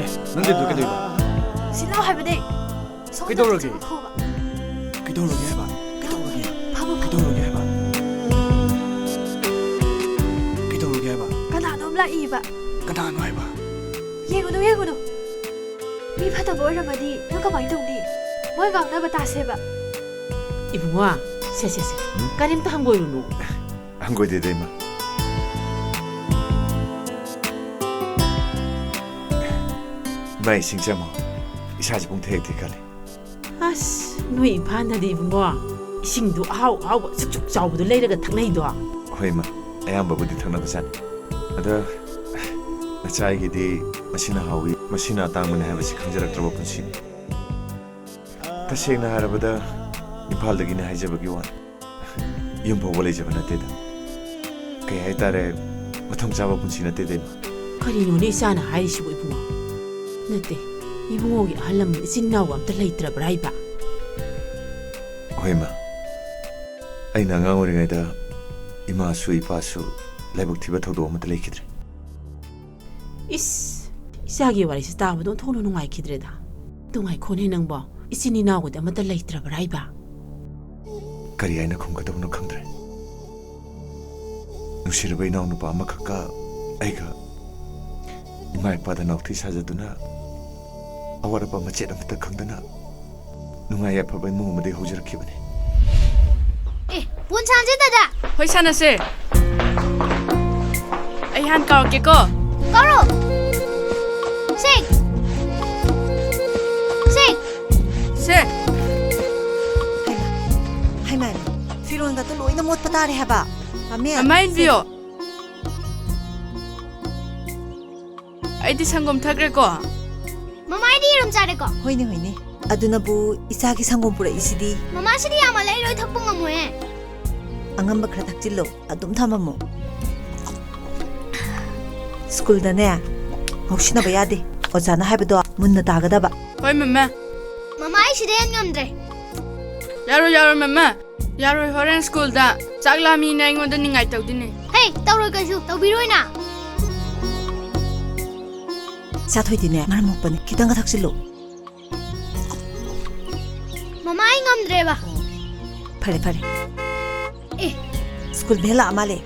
ꯑꯦ, ꯅꯪꯗꯤ ꯑꯗꯨ ꯀꯩꯗꯧꯕ? ꯁꯤ ꯂꯥꯎ ꯍꯥꯏꯕꯅꯦ꯫ ꯁꯣꯝꯗ ꯀꯩꯗꯧꯔꯒꯦ? ꯆꯪꯉꯛꯈꯣꯕ꯫ ꯀꯩꯗꯧꯔꯒꯦ ꯍꯥꯏꯕ? ꯀꯩꯗꯧꯔꯒꯦ? ꯐꯥꯕ, ꯐꯥꯕ꯫ ꯀꯩꯗꯧꯔꯒꯦ ꯍꯥꯏꯕ? ꯀꯩꯗꯧꯔꯒꯦ ꯍꯥꯏꯕ? ꯀꯅꯥꯅꯣꯝ ꯂꯥꯛꯏꯕ꯫ ꯀꯅꯥꯅꯣ ꯍꯥꯏꯕ? ꯌꯦꯡꯉꯨꯅꯨ, ꯌꯦꯡꯉꯨꯅꯨ꯫ ꯃꯤ ꯐꯠꯇꯕ ꯑꯣꯏꯔꯝꯃꯗꯤ ꯅꯪ ꯀꯃꯥꯏꯅ ꯇꯧꯅꯤ? ꯃꯣꯏ ꯉꯥꯡꯅꯕ ꯇꯥꯁꯦꯕ꯫ ꯏꯕꯨꯡꯉꯣ, ꯁꯦ, ꯁꯦ, ꯁꯦ꯫ ꯎꯝ? ꯀꯔꯤꯝꯇ ꯍꯪꯒꯣꯏꯔꯨꯅꯨ꯫ ꯍꯪꯒꯣꯏꯗꯦꯗ ꯏꯃꯥ꯫ ꯏꯃꯥ, ꯏꯁꯤꯡꯁꯦ ꯑꯃꯨꯛ ꯏꯁꯥꯁꯦ ꯄꯨꯡ ꯊꯦꯛ ꯊꯦꯛꯀꯠꯂꯦ꯫ ꯑꯁ, ꯅꯣꯏ ꯏꯝꯐꯥꯜꯗꯗꯤ ꯏꯕꯨꯡꯉꯣ, ꯏꯁꯤꯡꯗꯨ ꯑꯍꯥꯎ ꯑꯍꯥꯎꯕ ꯁꯨꯛ ꯁꯨꯛ ꯆꯥꯎꯕꯗꯨ ꯂꯩꯔꯒ ꯊꯛꯅꯩꯗꯣ꯫ ꯍꯣꯏ ꯏꯃꯥ, ꯑꯌꯥꯝꯕꯕꯨꯗꯤ ꯊꯛꯅꯕꯖꯥꯠꯅꯤ꯫ ꯑꯗ ꯅꯆꯥ ꯑꯩꯒꯤꯗꯤ ꯃꯁꯤꯅ ꯍꯥꯎꯏ, ꯃꯁꯤꯅ ꯑꯇꯥꯡꯕꯅꯤ ꯍꯥꯏꯕꯁꯤ ꯈꯪꯖꯔꯛꯇ꯭ꯔꯕ ꯄꯨꯟꯁꯤꯅꯤ꯫ ꯇꯁꯦꯡꯅ ꯍꯥꯏꯔꯕꯗ ꯏꯝꯐꯥꯜꯗꯒꯤꯅꯤ ꯍꯥꯏꯖꯕꯒꯤ ꯋꯥꯅꯤ꯫ ꯌꯨꯝ ꯐꯥꯎꯕ ꯂꯩꯖꯕ ꯅꯠꯇꯦꯗ꯫ ꯀꯩ ꯍꯥꯏꯇꯥꯔꯦ, ꯃꯊꯣꯡ ꯆꯥꯕ ꯄꯨꯟꯁꯤ ꯅꯠꯇꯦꯗ ꯏꯃꯥ꯫ ꯀꯔꯤꯅꯣꯅꯦ ꯏꯆꯥꯅ ꯍꯥꯏꯔꯤꯁꯤꯕꯨ ꯏꯕꯨꯡꯉꯣ? ꯅꯠꯇꯦ, ꯏꯕꯨꯡꯉꯣꯒꯤ ꯑꯍꯜ ꯂꯃꯟ ꯏꯆꯤꯟ ꯏꯅꯥꯎꯒ ꯑꯝꯇ ꯂꯩꯇ꯭ꯔꯕ꯭ꯔꯥ ꯍꯥꯏꯕ? ꯍꯣꯏ, ꯏꯃꯥ꯫ ꯑꯩꯅ ꯑꯉꯥꯡ ꯑꯣꯏꯔꯤꯉꯩꯗ ꯏꯃꯥꯁꯨ ꯏꯄꯥꯁꯨ ꯂꯥꯏꯕꯛ ꯊꯤꯕ ꯊꯧꯗꯣꯛ ꯑꯃꯠꯇ ꯂꯩꯈꯤꯗ꯭ꯔꯦ꯫ ꯏꯁ, ꯏꯆꯥꯒꯤ ꯋꯥꯔꯤꯁꯤ ꯇꯥꯕꯗ ꯑꯣꯟꯊꯣꯛꯅ ꯅꯨꯡꯉꯥꯏꯈꯤꯗ꯭ꯔꯦꯗ꯫ ꯑꯗꯨ ꯉꯥꯏꯈꯣꯅꯦ ꯅꯪꯕꯣ, ꯏꯆꯤꯟ ꯏꯅꯥꯎꯒꯗꯤ ꯑꯃꯠꯇ ꯂꯩꯇ꯭ꯔꯕ꯭ꯔꯥ ꯏꯕ? ꯀꯔꯤ ꯍꯥꯏꯅ ꯈꯨꯝꯒꯗꯕꯅꯣ ꯈꯪꯗ꯭ꯔꯦ꯫ ꯅꯨꯡꯁꯤꯔꯕ ꯏꯅꯥꯎꯅꯨꯄꯥ ꯑꯃꯈꯛꯀ ꯑꯩꯒ ꯏꯃꯥ ꯏꯄꯥꯗ ꯅꯥꯎꯊꯤ ꯁꯥꯖꯗꯨꯅ, ꯑꯋꯥꯠ ꯑꯄꯥ ꯃꯆꯦꯠ ꯑꯃꯠꯇ ꯈꯪꯗꯅ ꯅꯨꯡꯉꯥꯏ ꯌꯥꯏꯐꯕ ꯏꯃꯨꯡ ꯑꯃꯗꯒꯤ ꯍꯧꯖꯔꯛꯈꯤꯕꯅꯤ꯫ ꯑꯦ, ꯕꯣꯟ ꯁꯥꯟꯅꯁꯦ ꯗꯥꯗꯥ꯫ ꯍꯣꯏ, ꯁꯥꯟꯅꯁꯦ꯫ ꯑꯩ ꯍꯥꯟ ꯀꯥꯎꯔꯛꯀꯦꯀꯣ꯫ ꯀꯧꯔꯣ꯫ ꯁꯦ꯫ ꯁꯦ꯫ ꯁꯦ꯫ ꯍꯩꯃꯥ, ꯍꯩꯃꯥ, ꯐꯤꯔꯣꯟꯒꯗꯣ ꯂꯣꯏꯅ ꯃꯣꯠꯄ ꯇꯥꯔꯦ ꯍꯥꯏꯕ꯫ ꯃꯃꯦ꯫ ꯃꯃꯥ ꯏꯟꯕꯤꯌꯣ꯫ ꯑꯩꯗꯤ ꯁꯪꯒꯣꯝ ꯊꯛꯈ꯭ꯔꯦꯀꯣ꯫ ꯃꯃꯥꯏꯗꯤ ꯌꯦꯔꯨꯝ ꯆꯥꯔꯦꯀꯣ꯫ ꯍꯣꯏꯅꯦ, ꯍꯣꯏꯅꯦ꯫ ꯑꯗꯨꯅꯕꯨ ꯏꯆꯥꯒꯤ ꯁꯪꯒꯣꯝ ꯄꯨꯔꯛꯏꯁꯤꯗꯤ꯫ ꯃꯃꯥꯁꯤꯗꯤ ꯌꯥꯝꯃꯜꯂꯦ, ꯑꯩ ꯂꯣꯏ ꯊꯛꯄ ꯉꯝꯃꯣꯏꯌꯦ꯫ ꯑꯉꯝꯕ ꯈꯔ ꯊꯛꯆꯤꯜꯂꯣ, ꯑꯗꯨꯝ ꯊꯝꯃꯝꯃꯣ꯫ ꯁ꯭ꯀꯨꯜꯗꯅꯦ ꯉꯥꯎꯁꯤꯟꯅꯕ ꯌꯥꯗꯦ꯫ ꯑꯣꯖꯥꯅ ꯍꯥꯏꯕꯗꯣ ꯃꯨꯟꯅ ꯇꯥꯒꯗꯕ꯫ ꯍꯣꯏ, ꯃꯃꯥ꯫ ꯃꯃꯥ, ꯑꯩ ꯁꯤꯗ ꯍꯦꯟ ꯉꯝꯗ꯭ꯔꯦ꯫ ꯌꯥꯔꯣꯏ, ꯌꯥꯔꯣꯏ, ꯃꯃꯥ꯫ ꯌꯥꯔꯣꯏ, ꯍꯣꯔꯦꯟ ꯁ꯭ꯀꯨꯜꯗ ꯆꯥꯛ ꯂꯥꯝꯃꯤꯅ ꯑꯩꯉꯣꯟꯗ ꯅꯤꯡꯉꯥꯏ ꯇꯧꯗꯣꯏꯅꯦ꯫ ꯍꯦ, ꯇꯧꯔꯣꯏ ꯀꯩꯁꯨ, ꯇꯧꯕꯤꯔꯣꯏꯅ꯫ ꯏꯆꯥ ꯊꯣꯏꯗꯤꯅꯦ ꯃꯔꯝ ꯃꯣꯛꯄꯅꯤ, ꯈꯤꯇꯪꯒ ꯊꯛꯆꯤꯜꯂꯨ꯫ ꯃꯃꯥ, ꯑꯩ ꯉꯝꯗ꯭ꯔꯦꯕ꯫ ꯐꯔꯦ, ꯐꯔꯦ꯫ ꯑꯦ꯫ ꯁ꯭ꯀꯨꯜ ꯚꯦꯟ ꯂꯥꯛꯑ ꯃꯥꯜꯂꯦ꯫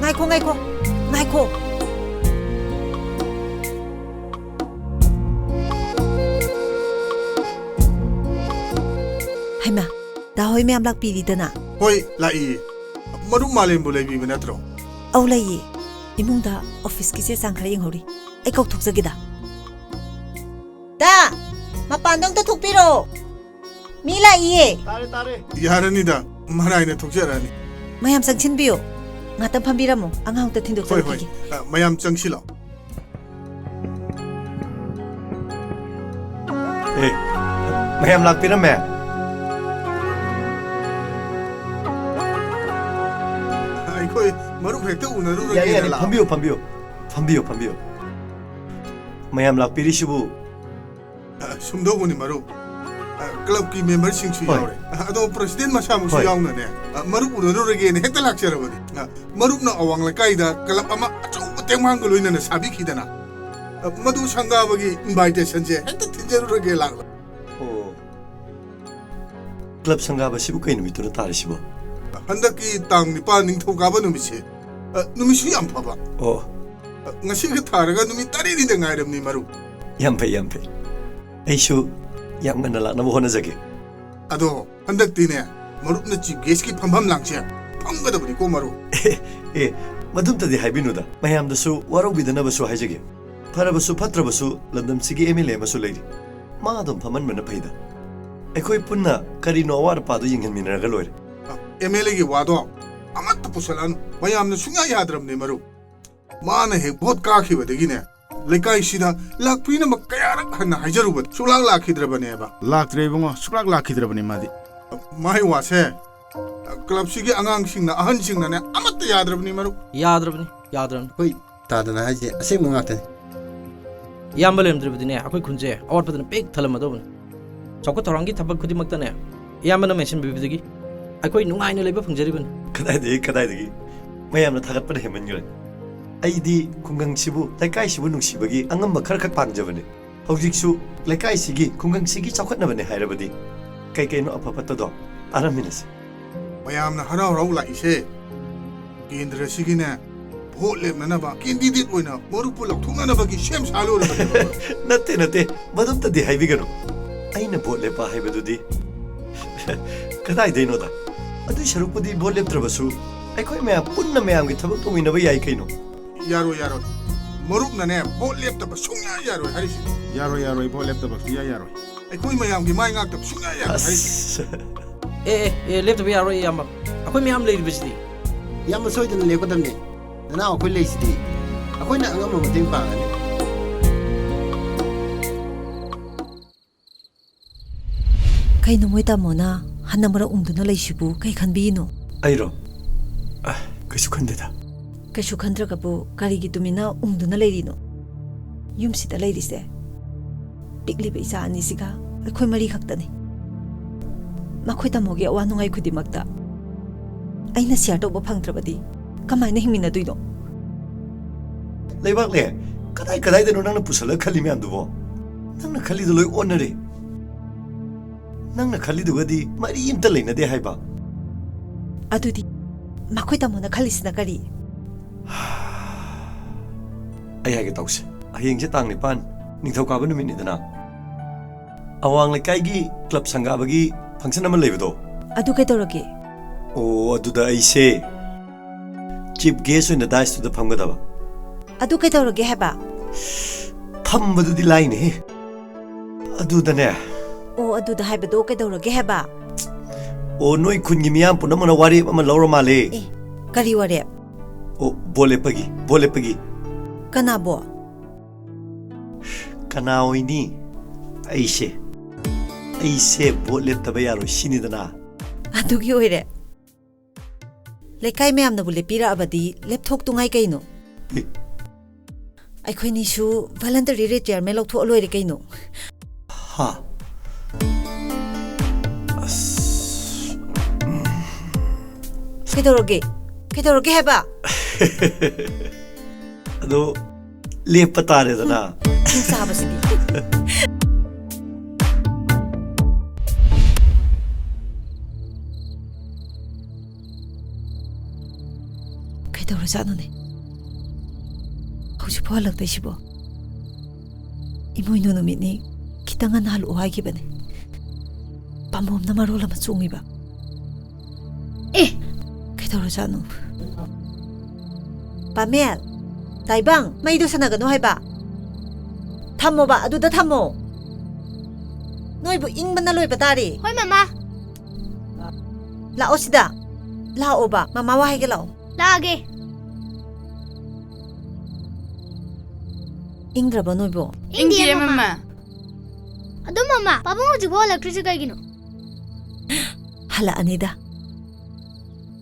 ꯉꯥꯏꯈꯣ, ꯉꯥꯏꯈꯣ, ꯉꯥꯏꯈꯣ꯫ ꯍꯩꯃꯥ, ꯗꯥ ꯍꯣꯏ ꯃꯌꯥꯝ ꯂꯥꯛꯄꯤꯔꯤꯗꯅ? ꯍꯣꯏ, ꯂꯥꯛꯏꯌꯦ꯫ ꯃꯔꯨꯞ ꯃꯥꯂꯦꯝꯕꯨ ꯂꯩꯕꯤꯕ ꯅꯠꯇ꯭ꯔꯣ? ꯑꯧ, ꯂꯩꯌꯦ꯫ ꯏꯃꯨꯡꯗ ꯑꯣꯐꯤꯁꯀꯤ ꯆꯦ ꯆꯥꯡ ꯈꯔ ꯌꯦꯡꯍꯧꯔꯤ꯫ ꯑꯩ ꯀꯧꯊꯣꯛꯆꯒꯦꯗ꯫ ꯗꯥ, ꯃꯄꯥꯟꯗ ꯑꯝꯇ ꯊꯣꯛꯄꯤꯔꯛꯑꯣ꯫ ꯃꯤ ꯂꯥꯛꯏꯌꯦ꯫ ꯇꯥꯔꯦ, ꯇꯥꯔꯦ꯫ ꯌꯥꯔꯅꯤꯗ, ꯃꯔꯥꯏꯅ ꯊꯣꯛꯆꯔꯛꯑꯅꯤ꯫ ꯃꯌꯥꯝ ꯆꯪꯁꯤꯟꯕꯤꯌꯨ꯫ ꯉꯥꯛꯇꯪ ꯐꯝꯕꯤꯔꯝꯃꯣ꯫ ꯑꯉꯥꯡ ꯑꯝꯇ ꯍꯣꯏ, ꯍꯣꯏ꯫ ꯊꯤꯟꯗꯣꯛꯆꯔꯛꯈꯤꯒꯦ꯫ ꯑ, ꯃꯌꯥꯝ ꯆꯪꯁꯤꯜꯂꯣ꯫ ꯑꯦ, ꯃꯌꯥꯝ ꯂꯥꯛꯄꯤꯔꯝꯃꯦ꯫ ꯑꯩꯈꯣꯏ ꯃꯔꯨꯞ ꯍꯦꯛꯇ ꯎꯅꯔꯨꯔꯒꯦꯅ ꯌꯥꯅꯤ, ꯌꯥꯅꯤ, ꯂꯥꯛꯑꯣ꯫ ꯐꯝꯕꯤꯌꯨ, ꯐꯝꯕꯤꯌꯨ, ꯐꯝꯕꯤꯌꯨ, ꯐꯝꯕꯤꯌꯨ꯫ ꯃꯌꯥꯝ ꯂꯥꯛꯄꯤꯔꯤꯁꯤꯕꯨ ꯑ, ꯁꯨꯝꯗꯧꯕꯅꯤ ꯃꯔꯨꯞ꯫ ꯑ, ꯀ꯭ꯂꯕꯀꯤ ꯃꯦꯝꯕꯔꯁꯤꯡꯁꯨ ꯍꯣꯏ꯫ ꯌꯥꯎꯔꯦ꯫ ꯑ, ꯑꯗꯣ ꯄ꯭ꯔꯁꯤꯗꯦꯟ ꯃꯁꯥꯃꯛꯁꯨ ꯍꯣꯏ꯫ ꯌꯥꯎꯅꯅꯦ, ꯑ, ꯃꯔꯨꯞ ꯎꯅꯔꯨꯔꯒꯦꯅ ꯍꯦꯛꯇ ꯂꯥꯛꯆꯔꯕꯅꯤ꯫ ꯑ, ꯃꯔꯨꯞꯅ ꯑꯋꯥꯡ ꯂꯩꯀꯥꯏꯗ ꯀ꯭ꯂꯕ ꯑꯃ ꯑꯆꯧꯕ ꯇꯦꯡꯕꯥꯡꯒ ꯂꯣꯏꯅꯅ ꯁꯥꯕꯤꯈꯤꯗꯅ, ꯑ, ꯃꯗꯨ ꯁꯪꯒꯥꯕꯒꯤ ꯏꯟꯚꯥꯏꯇꯦꯁꯟꯁꯦ ꯍꯦꯛꯇ ꯊꯤꯟꯖꯔꯨꯔꯒꯦ ꯂꯥꯛꯂ꯫ ꯑꯣ, ꯀ꯭ꯂꯕ ꯁꯪꯒꯥꯕꯁꯤꯕꯨ ꯀꯩ ꯅꯨꯃꯤꯠꯇꯨꯅ ꯇꯥꯔꯤꯁꯤꯕꯣ? ꯍꯟꯗꯛꯀꯤ ꯇꯥꯡ ꯅꯤꯄꯥꯟ ꯅꯤꯡꯊꯧꯀꯥꯕ ꯅꯨꯃꯤꯠꯁꯦ, ꯑ, ꯅꯨꯃꯤꯠꯁꯨ ꯌꯥꯝ ꯐꯕ꯫ ꯑꯣ, ꯑ, ꯉꯁꯤꯒ ꯊꯥꯔꯒ ꯅꯨꯃꯤꯠ ꯇꯔꯦꯠꯅꯤꯗ ꯉꯥꯏꯔꯕꯅꯤ ꯃꯔꯨꯞ꯫ ꯌꯥꯝ ꯐꯩ, ꯌꯥꯝ ꯐꯩ꯫ ꯑꯩꯁꯨ ꯌꯥꯝ ꯉꯟꯅ ꯂꯥꯛꯅꯕ ꯍꯣꯠꯅꯖꯒꯦ꯫ ꯑꯗꯣ ꯍꯟꯗꯛꯇꯤꯅꯦ, ꯃꯔꯨꯞꯅ ꯆꯤꯐ ꯒꯦꯁꯀꯤ ꯐꯝꯐꯝ ꯂꯥꯡꯁꯦ ꯐꯝꯒꯗꯕꯅꯤꯀꯣ ꯃꯔꯨꯞ꯫ ꯑꯦ, ꯃꯗꯨꯝꯇꯗꯤ ꯍꯥꯏꯕꯤꯅꯨꯗ, ꯃꯌꯥꯝꯗꯁꯨ ꯋꯥꯔꯧꯕꯤꯗꯅꯕꯁꯨ ꯍꯥꯏꯖꯒꯦ꯫ ꯐꯔꯕꯁꯨ ꯐꯠꯇ꯭ꯔꯕꯁꯨ ꯂꯝꯗꯝꯁꯤꯒꯤ ꯑꯦꯝ ꯑꯦꯜ ꯑꯦ ꯑꯃꯁꯨ ꯂꯩꯔꯤ, ꯃꯥ ꯑꯗꯨꯝ ꯐꯝꯍꯟꯕꯅ ꯐꯩꯗ꯫ ꯑꯩꯈꯣꯏ ꯄꯨꯟꯅ ꯀꯔꯤꯅꯣ ꯑꯋꯥꯠ ꯑꯄꯥꯗꯨ ꯌꯦꯡꯍꯟꯃꯤꯟꯅꯔꯒ ꯂꯣꯏꯔꯦ꯫ ꯑꯦꯝ ꯑꯦꯜ ꯑꯦꯒꯤ ꯋꯥꯗꯣ ꯑꯃꯠꯇ ꯄꯨꯁꯜꯂꯛꯑꯅꯨ, ꯃꯌꯥꯝꯅ ꯁꯨꯡꯌꯥ ꯌꯥꯗ꯭ꯔꯕꯅꯦ ꯃꯔꯨꯞ꯫ ꯃꯥꯅ ꯍꯦꯛ ꯚꯣꯠ ꯀꯥꯈꯤꯕꯗꯒꯤꯅꯦ, ꯂꯩꯀꯥꯏꯁꯤꯗ ꯂꯥꯛꯄꯤꯅꯕ ꯀꯌꯥꯔꯛ ꯍꯟꯅ ꯍꯥꯏꯖꯔꯨꯕ ꯁꯨꯛꯂꯥꯛ ꯂꯥꯛꯈꯤꯗ꯭ꯔꯕꯅꯦꯕ꯫ ꯂꯥꯛꯇ꯭ꯔꯦ ꯏꯕꯨꯡꯉꯣ, ꯁꯨꯛꯂꯥꯛ ꯂꯥꯛꯈꯤꯗ꯭ꯔꯕꯅꯤ ꯃꯥꯗꯤ꯫ ꯃꯥꯏ ꯋꯥꯁꯦ ꯀ꯭ꯂꯕꯁꯤꯒꯤ ꯑꯉꯥꯡꯁꯤꯡꯅ, ꯑꯍꯟꯁꯤꯡꯅꯅꯦ ꯑꯃꯠꯇ ꯌꯥꯗ꯭ꯔꯕꯅꯤ ꯃꯔꯨꯞ꯫ ꯌꯥꯗ꯭ꯔꯕꯅꯤ, ꯌꯥꯗ꯭ꯔꯕꯅꯤ꯫ ꯑꯩꯈꯣꯏ ꯇꯥꯗꯅ ꯍꯥꯏꯁꯦ ꯑꯁꯦꯡꯕ ꯉꯥꯛꯇꯅꯤ꯫ ꯏꯌꯥꯝꯕ ꯂꯩꯔꯝꯗ꯭ꯔꯕꯗꯤꯅꯦ, ꯑꯩꯈꯣꯏ ꯈꯨꯟꯁꯦ ꯑꯋꯥꯠꯄꯗꯅ ꯄꯤꯛ ꯊꯜꯂꯝꯃꯗꯧꯕꯅꯤ꯫ ꯆꯥꯎꯈꯠ ꯊꯧꯔꯥꯡꯒꯤ ꯊꯕꯛ ꯈꯨꯗꯤꯡꯃꯛꯇꯅꯦ, ꯏꯌꯥꯝꯕꯅ ꯃꯦꯟꯁꯤꯟꯕꯤꯕꯗꯒꯤ ꯑꯩꯈꯣꯏ ꯅꯨꯡꯉꯥꯏꯅ ꯂꯩꯕ ꯐꯪꯖꯔꯤꯕꯅꯤ꯫ ꯀꯗꯥꯏꯗꯒꯤ, ꯀꯗꯥꯏꯗꯒꯤ? ꯃꯌꯥꯝꯅ ꯊꯥꯒꯠꯄꯅ ꯍꯦꯟꯃꯟꯈ꯭ꯔꯦ꯫ ꯑꯩꯗꯤ ꯈꯨꯡꯒꯪꯁꯤꯕꯨ, ꯂꯩꯀꯥꯏꯁꯤꯕꯨ ꯅꯨꯡꯁꯤꯕꯒꯤ ꯑꯉꯝꯕ ꯈꯔ ꯈꯛ ꯄꯥꯡꯖꯕꯅꯤ꯫ ꯍꯧꯖꯤꯛꯁꯨ ꯂꯩꯀꯥꯏꯁꯤꯒꯤ, ꯈꯨꯡꯒꯪꯁꯤꯒꯤ ꯆꯥꯎꯈꯠꯅꯕꯅꯦ ꯍꯥꯏꯔꯕꯗꯤ ꯀꯩ ꯀꯩꯅꯣ ꯑꯐ ꯐꯠꯇꯗꯣ ꯇꯥꯔꯝꯃꯤꯟꯅꯁꯤ꯫ ꯃꯌꯥꯝꯅ ꯍꯔꯥꯎ ꯍꯔꯥꯎ ꯂꯥꯛꯏꯁꯦ ꯀꯦꯟꯗ꯭ꯔꯁꯤꯒꯤꯅꯦ ꯚꯣꯠ ꯂꯦꯞꯅꯅꯕ ꯀꯦꯟꯗꯤꯗꯦꯠ ꯑꯣꯏꯅ ꯃꯔꯨꯞꯄꯨ ꯂꯥꯎꯊꯣꯛꯅꯅꯕꯒꯤ ꯁꯦꯝ ꯁꯥ ꯂꯣꯏꯔꯕꯅꯦꯕ꯫ ꯅꯠꯇꯦ, ꯅꯠꯇꯦ, ꯃꯗꯨꯝꯇꯗꯤ ꯍꯥꯏꯕꯤꯒꯅꯨ꯫ ꯑꯩꯅ ꯚꯣꯠ ꯂꯦꯞꯄ ꯍꯥꯏꯕꯗꯨꯗꯤ ꯀꯗꯥꯏꯗꯩꯅꯣꯗ? ꯑꯗꯨꯏ ꯁꯔꯨꯛꯄꯨꯗꯤ ꯚꯣꯠ ꯂꯦꯞꯇ꯭ꯔꯕꯁꯨ ꯑꯩꯈꯣꯏ ꯃꯌꯥꯝ ꯄꯨꯟꯅ ꯃꯌꯥꯝꯒꯤ ꯊꯕꯛ ꯇꯧꯃꯤꯟꯅꯕ ꯌꯥꯏ ꯀꯩꯅꯣ꯫ ꯌꯥꯔꯣꯏ, ꯌꯥꯔꯣꯏ꯫ ꯃꯔꯨꯞꯅꯅꯦ ꯚꯣꯠ ꯂꯦꯞꯇꯕ ꯁꯨꯡꯌꯥ ꯌꯥꯔꯣꯏ ꯍꯥꯏꯔꯤꯁꯤꯅꯤ꯫ ꯌꯥꯔꯣꯏ, ꯌꯥꯔꯣꯏ, ꯚꯣꯠ ꯂꯦꯞꯇꯕ ꯁꯨꯡꯌꯥ ꯌꯥꯔꯣꯏ꯫ ꯑꯩꯈꯣꯏ ꯃꯌꯥꯝꯒꯤ ꯃꯥꯏ ꯉꯥꯛꯇꯕ ꯁꯨꯡꯌꯥ ꯌꯥꯔꯣꯏ ꯍꯥꯏꯔꯤꯁꯤꯅꯤ꯫ ꯑꯁ꯫ ꯑꯦ ꯑꯦ ꯑꯦ, ꯂꯦꯞꯇꯕ ꯌꯥꯔꯣꯏ ꯏꯌꯥꯝꯕ, ꯑꯩꯈꯣꯏ ꯃꯌꯥꯝ ꯂꯩꯔꯤꯕꯁꯤꯗꯤ꯫ ꯏꯌꯥꯝꯕ ꯁꯣꯏꯗꯅ ꯂꯦꯞꯀꯗꯕꯅꯦ꯫ ꯅꯅꯥꯎ ꯑꯩꯈꯣꯏ ꯂꯩꯁꯤꯗꯤ꯫ ꯑꯩꯈꯣꯏꯅ ꯑꯉꯝꯕ ꯃꯇꯦꯡ ꯄꯥꯡꯒꯅꯤ꯫ ꯀꯩꯅꯣ ꯃꯣꯏ ꯇꯥꯃꯣꯅ ꯍꯟꯗꯛ ꯃꯔꯛ ꯎꯪꯗꯨꯅ ꯂꯩꯁꯤꯕꯨ ꯀꯩ ꯈꯟꯕꯤꯅꯣ? ꯑꯩꯔꯣ? ꯑ, ꯀꯩꯁꯨ ꯈꯟꯗꯦꯗ꯫ ꯀꯩꯁꯨ ꯈꯟꯗ꯭ꯔꯒꯕꯨ ꯀꯔꯤꯒꯤ ꯇꯨꯃꯤꯟꯅ ꯎꯪꯗꯨꯅ ꯂꯩꯔꯤꯅꯣ? ꯌꯨꯝꯁꯤꯗ ꯂꯩꯔꯤꯁꯦ꯫ ꯄꯤꯛꯂꯤꯕ ꯏꯆꯥ ꯑꯅꯤꯁꯤꯒ ꯑꯩꯈꯣꯏ ꯃꯔꯤ ꯈꯛꯇꯅꯤ꯫ ꯃꯈꯣꯏ ꯇꯥꯃꯣꯒꯤ ꯑꯋꯥ ꯅꯨꯡꯉꯥꯏ ꯈꯨꯗꯤꯡꯃꯛꯇ ꯑꯩꯅ ꯁꯤꯌꯔ ꯇꯧꯕ ꯐꯪꯗ꯭ꯔꯕꯗꯤ ꯀꯃꯥꯏꯅ ꯍꯤꯡꯃꯤꯟꯅꯗꯣꯏꯅꯣ? ꯂꯩꯕꯥꯛꯂꯦ, ꯀꯗꯥꯏ ꯀꯗꯥꯏꯗꯅꯣ ꯅꯪꯅ ꯄꯨꯁꯜꯂꯒ ꯈꯜꯂꯤ ꯃꯌꯥꯝꯗꯨꯕꯣ? ꯅꯪꯅ ꯈꯜꯂꯤꯗꯣ ꯂꯣꯏ ꯑꯣꯟꯅꯔꯦ꯫ ꯅꯪꯅ ꯈꯜꯂꯤꯗꯨꯒꯗꯤ ꯃꯔꯤ ꯑꯝꯇ ꯂꯩꯅꯗꯦ ꯍꯥꯏꯕ꯫ ꯑꯗꯨꯗꯤ ꯃꯈꯣꯏ ꯇꯥꯃꯣꯅ ꯈꯜꯂꯤꯁꯤꯅ ꯀꯔꯤ? ꯑꯩ ꯍꯥꯏꯒꯦ ꯇꯧꯁꯦ, ꯍꯌꯦꯡꯁꯦ ꯇꯥꯡ ꯅꯤꯄꯥꯟ, ꯅꯤꯡꯊꯧꯀꯥꯕ ꯅꯨꯃꯤꯠꯅꯤꯗꯅ꯫ ꯑꯋꯥꯡ ꯂꯩꯀꯥꯏꯒꯤ ꯀ꯭ꯂꯕ ꯁꯪꯒꯥꯕꯒꯤ ꯐꯪꯁꯟ ꯑꯃ ꯂꯩꯕꯗꯣ꯫ ꯑꯗꯨ ꯀꯩꯗꯧꯔꯒꯦ? ꯑꯣ, ꯑꯗꯨꯗ ꯑꯩꯁꯦ ꯆꯤꯐ ꯒꯦꯁ ꯑꯣꯏꯅ ꯗꯥꯏꯁꯇꯨꯗ ꯐꯝꯒꯗꯕ꯫ ꯑꯗꯨ ꯀꯩꯗꯧꯔꯒꯦ ꯍꯥꯏꯕ? ꯐꯝꯕꯗꯨꯗꯤ ꯂꯥꯏꯅꯦꯍꯦ꯫ ꯑꯗꯨꯗꯅꯦ꯫ ꯑꯣ, ꯑꯗꯨꯗ ꯍꯥꯏꯕꯗꯣ ꯀꯩꯗꯧꯔꯒꯦ ꯍꯥꯏꯕ? ꯑꯣ, ꯅꯣꯏ ꯈꯨꯟꯒꯤ ꯃꯤꯌꯥꯝ ꯄꯨꯝꯅꯃꯛꯅ ꯋꯥꯔꯦꯞ ꯑꯃ ꯂꯧꯔ ꯃꯥꯜꯂꯦ꯫ ꯑꯦ, ꯀꯔꯤ ꯋꯥꯔꯦꯞ? ꯑꯣ, ꯚꯣꯠ ꯂꯦꯞꯄꯒꯤ, ꯚꯣꯠ ꯂꯦꯞꯄꯒꯤ꯫ ꯀꯅꯥꯕꯣ? ꯀꯅꯥ ꯑꯣꯏꯅꯤ? ꯑꯩꯁꯦ, ꯑꯩꯁꯦ ꯚꯣꯠ ꯂꯦꯞꯇꯕ ꯌꯥꯔꯣꯏ ꯁꯤꯅꯤꯗꯅ꯫ ꯑꯗꯨꯒꯤ ꯑꯣꯏꯔꯦ꯫ ꯂꯩꯀꯥꯏ ꯃꯌꯥꯝꯅꯕꯨ ꯂꯦꯞꯄꯤꯔꯛꯑꯕꯗꯤ ꯂꯦꯞꯊꯣꯛꯇꯨꯉꯥꯏ ꯀꯩꯅꯣ? ꯑꯦ꯫ ꯑꯩꯈꯣꯏꯅꯤꯁꯨ voluntary retirement ꯂꯧꯊꯣꯛꯑ ꯂꯣꯏꯔꯦ ꯀꯩꯅꯣ? ꯍꯥ? ꯑꯁ꯫ ꯀꯩꯗꯧꯔꯒꯦ? ꯀꯩꯗꯧꯔꯒꯦ ꯍꯥꯏꯕ? ꯑꯗꯣ ꯂꯦꯞꯄ ꯇꯥꯔꯦꯗꯅ꯫ ꯆꯥꯕꯁꯤꯗꯤ꯫ ꯀꯩꯗꯧꯔꯖꯥꯠꯅꯣꯅꯦ? ꯍꯧꯖꯤꯛꯐꯥꯎ ꯍꯜꯂꯛꯇ꯭ꯔꯤꯁꯤꯕꯣ? ꯏꯃꯣꯏꯅꯨ ꯅꯨꯃꯤꯠꯅꯤ, ꯈꯤꯇꯪ ꯉꯟꯅ ꯍꯜꯂꯛꯑꯣ ꯍꯥꯏꯈꯤꯕꯅꯦ꯫ ꯄꯥꯝꯕꯣꯝꯅ ꯃꯔꯣꯜ ꯑꯃ ꯆꯣꯡꯉꯤꯕ꯫ ꯑꯦ! ꯀꯩꯗꯧꯔꯖꯥꯠꯅꯣ? ꯄꯥꯃꯦꯜ, ꯇꯥꯏꯕꯪ, ꯃꯩꯗꯣ ꯁꯥꯟꯅꯒꯅꯨ ꯍꯥꯏꯕ꯫ ꯊꯝꯃꯣꯕ, ꯑꯗꯨꯗ ꯊꯝꯃꯣ꯫ ꯅꯣꯏꯕꯨ ꯏꯪꯕꯅ ꯂꯣꯏꯕ ꯇꯥꯔꯦ꯫ ꯍꯣꯏ, ꯃꯃꯥ꯫ ꯂꯥꯛꯑꯣ ꯁꯤꯗ꯫ ꯂꯥꯛꯑꯣꯕ, ꯃꯃꯥ ꯋꯥ ꯍꯥꯏꯒꯦ, ꯂꯥꯛꯑꯣ꯫ ꯂꯥꯛꯑꯒꯦ꯫ ꯏꯪꯗ꯭ꯔꯕꯣ ꯅꯣꯏꯕꯣ? ꯏꯪꯗꯤꯌꯦ, ꯏꯪꯗꯤꯌꯦ, ꯃꯃꯥ꯫ ꯃꯃꯥ꯫ ꯑꯗꯣ ꯃꯃꯥ, ꯄꯥꯕꯨꯡ ꯍꯧꯖꯤꯛꯐꯥꯎ ꯍꯜꯂꯛꯇ꯭ꯔꯤꯁꯦ ꯀꯩꯒꯤꯅꯣ? ꯍꯜꯂꯛꯑꯅꯤꯗ꯫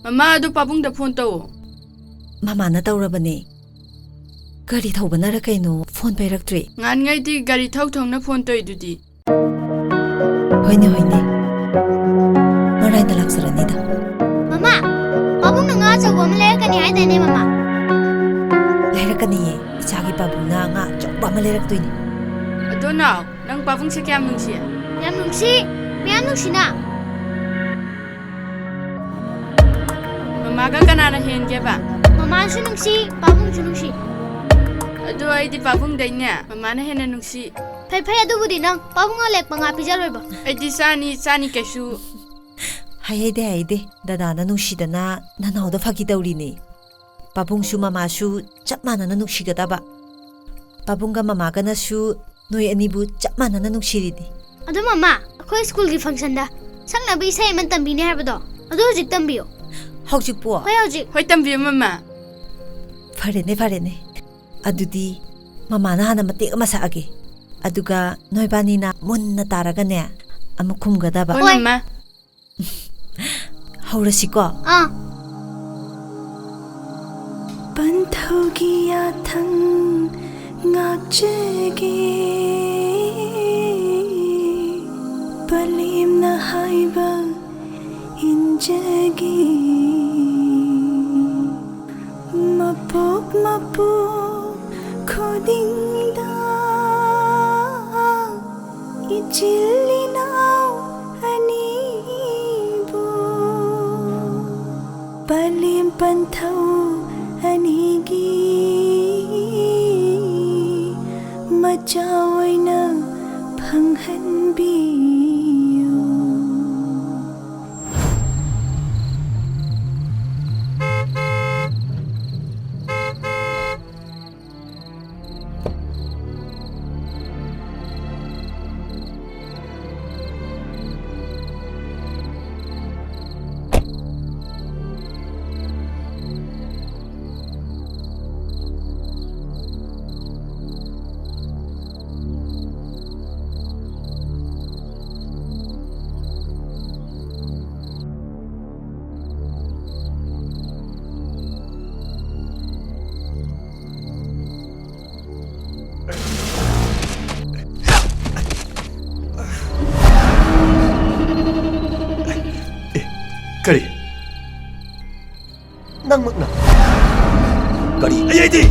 ꯃꯃꯥ, ꯑꯗꯨ ꯄꯥꯕꯨꯡꯗ ꯐꯣꯟ ꯇꯧꯑꯣ꯫ ꯃꯃꯥꯅ ꯇꯧꯔꯕꯅꯦ꯫ ꯒꯥꯔꯤ ꯊꯧꯕꯅꯔ ꯀꯩꯅꯣ ꯐꯣꯟ ꯄꯥꯏꯔꯛꯇ꯭ꯔꯤ꯫ ꯉꯍꯥꯟꯉꯩꯗꯤ ꯒꯥꯔꯤ ꯊꯧ ꯊꯧꯅ ꯐꯣꯟ ꯇꯧꯏꯗꯨꯗꯤ꯫ ꯍꯣꯏꯅꯦ, ꯍꯣꯏꯅꯦ꯫ ꯃꯔꯥꯏꯅ ꯂꯥꯛꯆꯔꯅꯤꯗ꯫ ꯃꯃꯥ, ꯄꯥꯕꯨꯡꯅ ꯉꯥ ꯑꯆꯧꯕ ꯑꯃ ꯂꯩꯔꯛꯀꯅꯤ ꯍꯥꯏꯗꯥꯏꯅꯦ, ꯃꯃꯥ? ꯂꯩꯔꯛꯀꯅꯤꯌꯦ꯫ ꯏꯆꯥꯒꯤ ꯄꯥꯕꯨꯡꯅ ꯉꯥ ꯑꯆꯧꯕ ꯑꯃ ꯂꯩꯔꯛꯇꯣꯏꯅꯦ꯫ ꯑꯗꯣ ꯅꯥꯎ, ꯅꯪ ꯄꯥꯕꯨꯡꯁꯦ ꯀꯌꯥꯝ ꯅꯨꯡꯁꯤ? ꯌꯥꯝ ꯅꯨꯡꯁꯤ, ꯃꯌꯥꯝ ꯅꯨꯡꯁꯤꯅ꯫ ꯃꯃꯥꯒ ꯀꯅꯥꯅ ꯍꯦꯟꯒꯦꯕ? ꯃꯃꯥꯁꯨ ꯅꯨꯡꯁꯤ, ꯄꯥꯕꯨꯡꯁꯨ ꯅꯨꯡꯁꯤ꯫ ꯑꯗꯣ ꯑꯩꯗꯤ ꯄꯥꯕꯨꯡꯗꯩꯅꯦ ꯃꯃꯥꯅ ꯍꯦꯟꯅ ꯅꯨꯡꯁꯤ꯫ ꯐꯩ ꯐꯩ, ꯑꯗꯨꯕꯨꯗꯤ ꯅꯪ ꯄꯥꯕꯨꯡꯅ ꯂꯦꯛꯄ ꯉꯥ ꯄꯤꯖꯔꯣꯏꯕ꯫ ꯑꯩꯗꯤ ꯆꯥꯅꯤ, ꯆꯥꯅꯤ ꯀꯩꯁꯨ꯫ ꯍꯥꯏꯍꯩꯗꯦ, ꯍꯥꯏꯍꯩꯗꯦ꯫ ꯗꯗꯥꯅ ꯅꯨꯡꯁꯤꯗꯅ ꯅꯅꯥꯎꯗ ꯐꯥꯒꯤ ꯇꯧꯔꯤꯅꯦ꯫ ꯄꯥꯕꯨꯡꯁꯨ ꯃꯃꯥꯁꯨ ꯆꯞ ꯃꯥꯟꯅꯅ ꯅꯨꯡꯁꯤꯒꯗꯕ꯫ ꯄꯥꯕꯨꯡꯒ ꯃꯃꯥꯒꯅꯁꯨ ꯅꯣꯏ ꯑꯅꯤꯕꯨ ꯆꯞ ꯃꯥꯟꯅꯅ ꯅꯨꯡꯁꯤꯔꯤꯅꯤ꯫ ꯑꯗꯣ ꯃꯃꯥ, ꯑꯩꯈꯣꯏ ꯁ꯭ꯀꯨꯜꯒꯤ ꯐꯪꯁꯟꯗ ꯁꯛꯅꯕ ꯏꯁꯩ ꯑꯃ ꯇꯝꯕꯤꯅꯤ ꯍꯥꯏꯕꯗꯣ, ꯑꯗꯨ ꯍꯧꯖꯤꯛ ꯇꯝꯕꯤꯌꯣ꯫ ꯍꯧꯖꯤꯛꯄꯨ? ꯍꯣꯏ, ꯍꯧꯖꯤꯛ꯫ ꯍꯣꯏ, ꯇꯝꯕꯤꯌꯨ, ꯃꯃꯥ꯫ ꯐꯔꯦꯅꯦ, ꯐꯔꯦꯅꯦ꯫ ꯑꯗꯨꯗꯤ ꯃꯃꯥꯅ ꯍꯥꯟꯅ ꯃꯇꯦꯛ ꯑꯃ ꯁꯛꯑꯒꯦ꯫ ꯑꯗꯨꯒ ꯅꯣꯏꯕꯥꯅꯤꯅ ꯃꯨꯟꯅ ꯇꯥꯔꯒꯅꯦ, ꯑꯃꯨꯛ ꯈꯨꯝꯒꯗꯕ꯫ ꯍꯣꯏ, ꯍꯣꯏ꯫ ꯃꯃꯥ꯫ ꯍꯧꯔꯁꯤꯀꯣ? ꯑꯥ꯫ ꯄꯟꯊꯧꯒꯤ ꯌꯥꯊꯪ ꯉꯥꯛꯆꯒꯦ, ꯄꯂꯦꯝꯅ ꯍꯥꯏꯕ ꯏꯟꯖꯒꯦ꯫ ꯃꯄꯣꯛ ꯃꯄꯨ ꯈꯨꯗꯤꯡꯗ ꯏꯆꯤꯜ ꯏꯅꯥꯎ ꯑꯅꯤꯕꯨ ꯄꯂꯦꯝ ꯄꯟꯊꯧ ꯑꯅꯤꯒꯤ ꯃꯆꯥ ꯑꯣꯏꯅ ꯐꯪꯍꯟꯕꯤꯌꯨ꯫ ꯀꯔꯤ? ꯅꯪꯃꯛꯅ? ꯀꯔꯤ? ꯑꯩ ꯍꯥꯏꯗꯤ!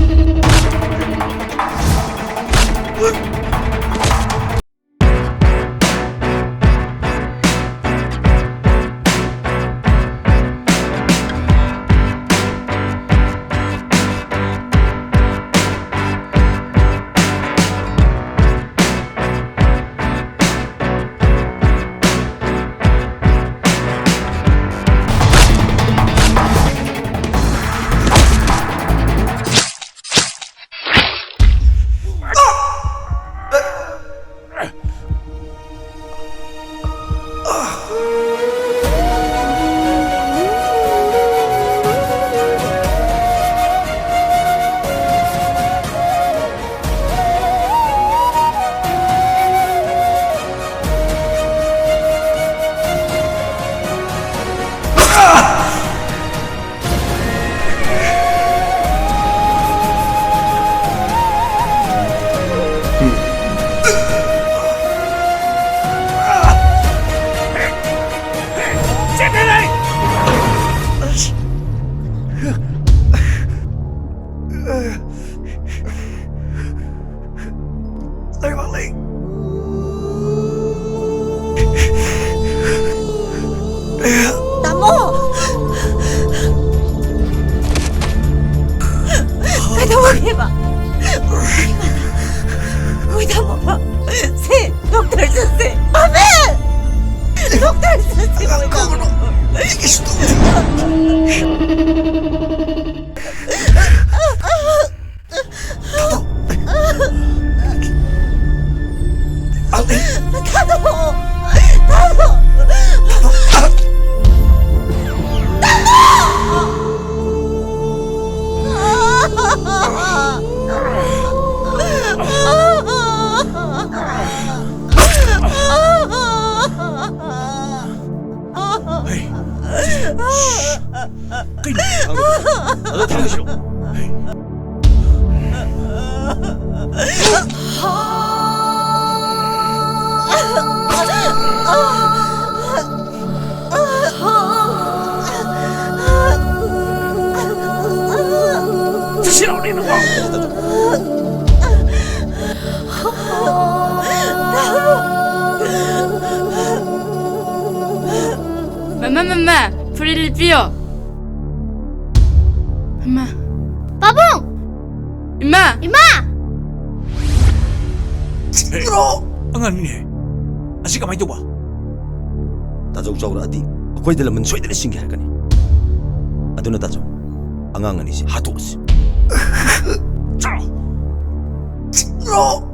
ꯂꯩꯕꯥꯛꯂꯩ꯫ ꯇꯥꯃꯣ! ꯀꯩꯗꯧꯔꯒꯦꯕ? ꯃꯣꯏ ꯇꯥꯃꯣ! ꯁꯦ, ꯗꯣꯛꯇꯔ ꯆꯠꯁꯦ! ꯄꯥꯝꯃꯦ! ꯗꯣꯛꯇꯔ ꯆꯠꯁꯦ, ꯃꯣꯏ ꯇꯥꯃꯣ! ꯀꯧꯒꯅꯨ! ꯑꯩ ꯀꯩꯁꯨ ꯇꯧꯗꯦ! ꯊꯥꯗꯣꯛꯑꯣ! ꯊꯥꯗꯣꯛꯑꯣ! ꯍꯩ! ꯀꯩꯅꯣ? ꯊꯥꯡꯒꯠꯂꯤꯗꯣ? ꯑꯗꯣ ꯊꯥꯡꯒꯠꯂꯤꯁꯤꯔꯣ? ꯁꯤꯔꯥꯎꯅꯦ ꯅꯪꯕꯣ꯫ ꯃꯃꯥ, ꯃꯃꯥ, ꯐꯨꯔꯤꯠ ꯂꯤꯠꯄꯤꯌꯣ꯫ ꯃꯃꯥ꯫ ꯄꯥꯕꯨꯡ! ꯏꯃꯥ! ꯏꯃꯥ! ꯁꯤꯔꯣ! ꯑꯉꯥꯡꯅꯤꯅꯦ꯫ ꯑꯁꯤ ꯀꯃꯥꯏ ꯇꯧꯕ? ꯇꯥꯖꯧ ꯆꯥꯎꯔꯛꯑꯗꯤ ꯑꯩꯈꯣꯏꯗ ꯂꯃꯟ ꯁꯣꯏꯗꯅ ꯁꯤꯡꯒꯦ ꯍꯥꯏꯔꯛꯀꯅꯤ꯫ ꯑꯗꯨꯅ ꯇꯥꯖꯧ, ꯑꯉꯥꯡ ꯑꯅꯤꯁꯤ ꯍꯥꯠꯇꯣꯛꯑꯁꯤ꯫ ꯆꯥꯎ! ꯁꯤꯔꯣ!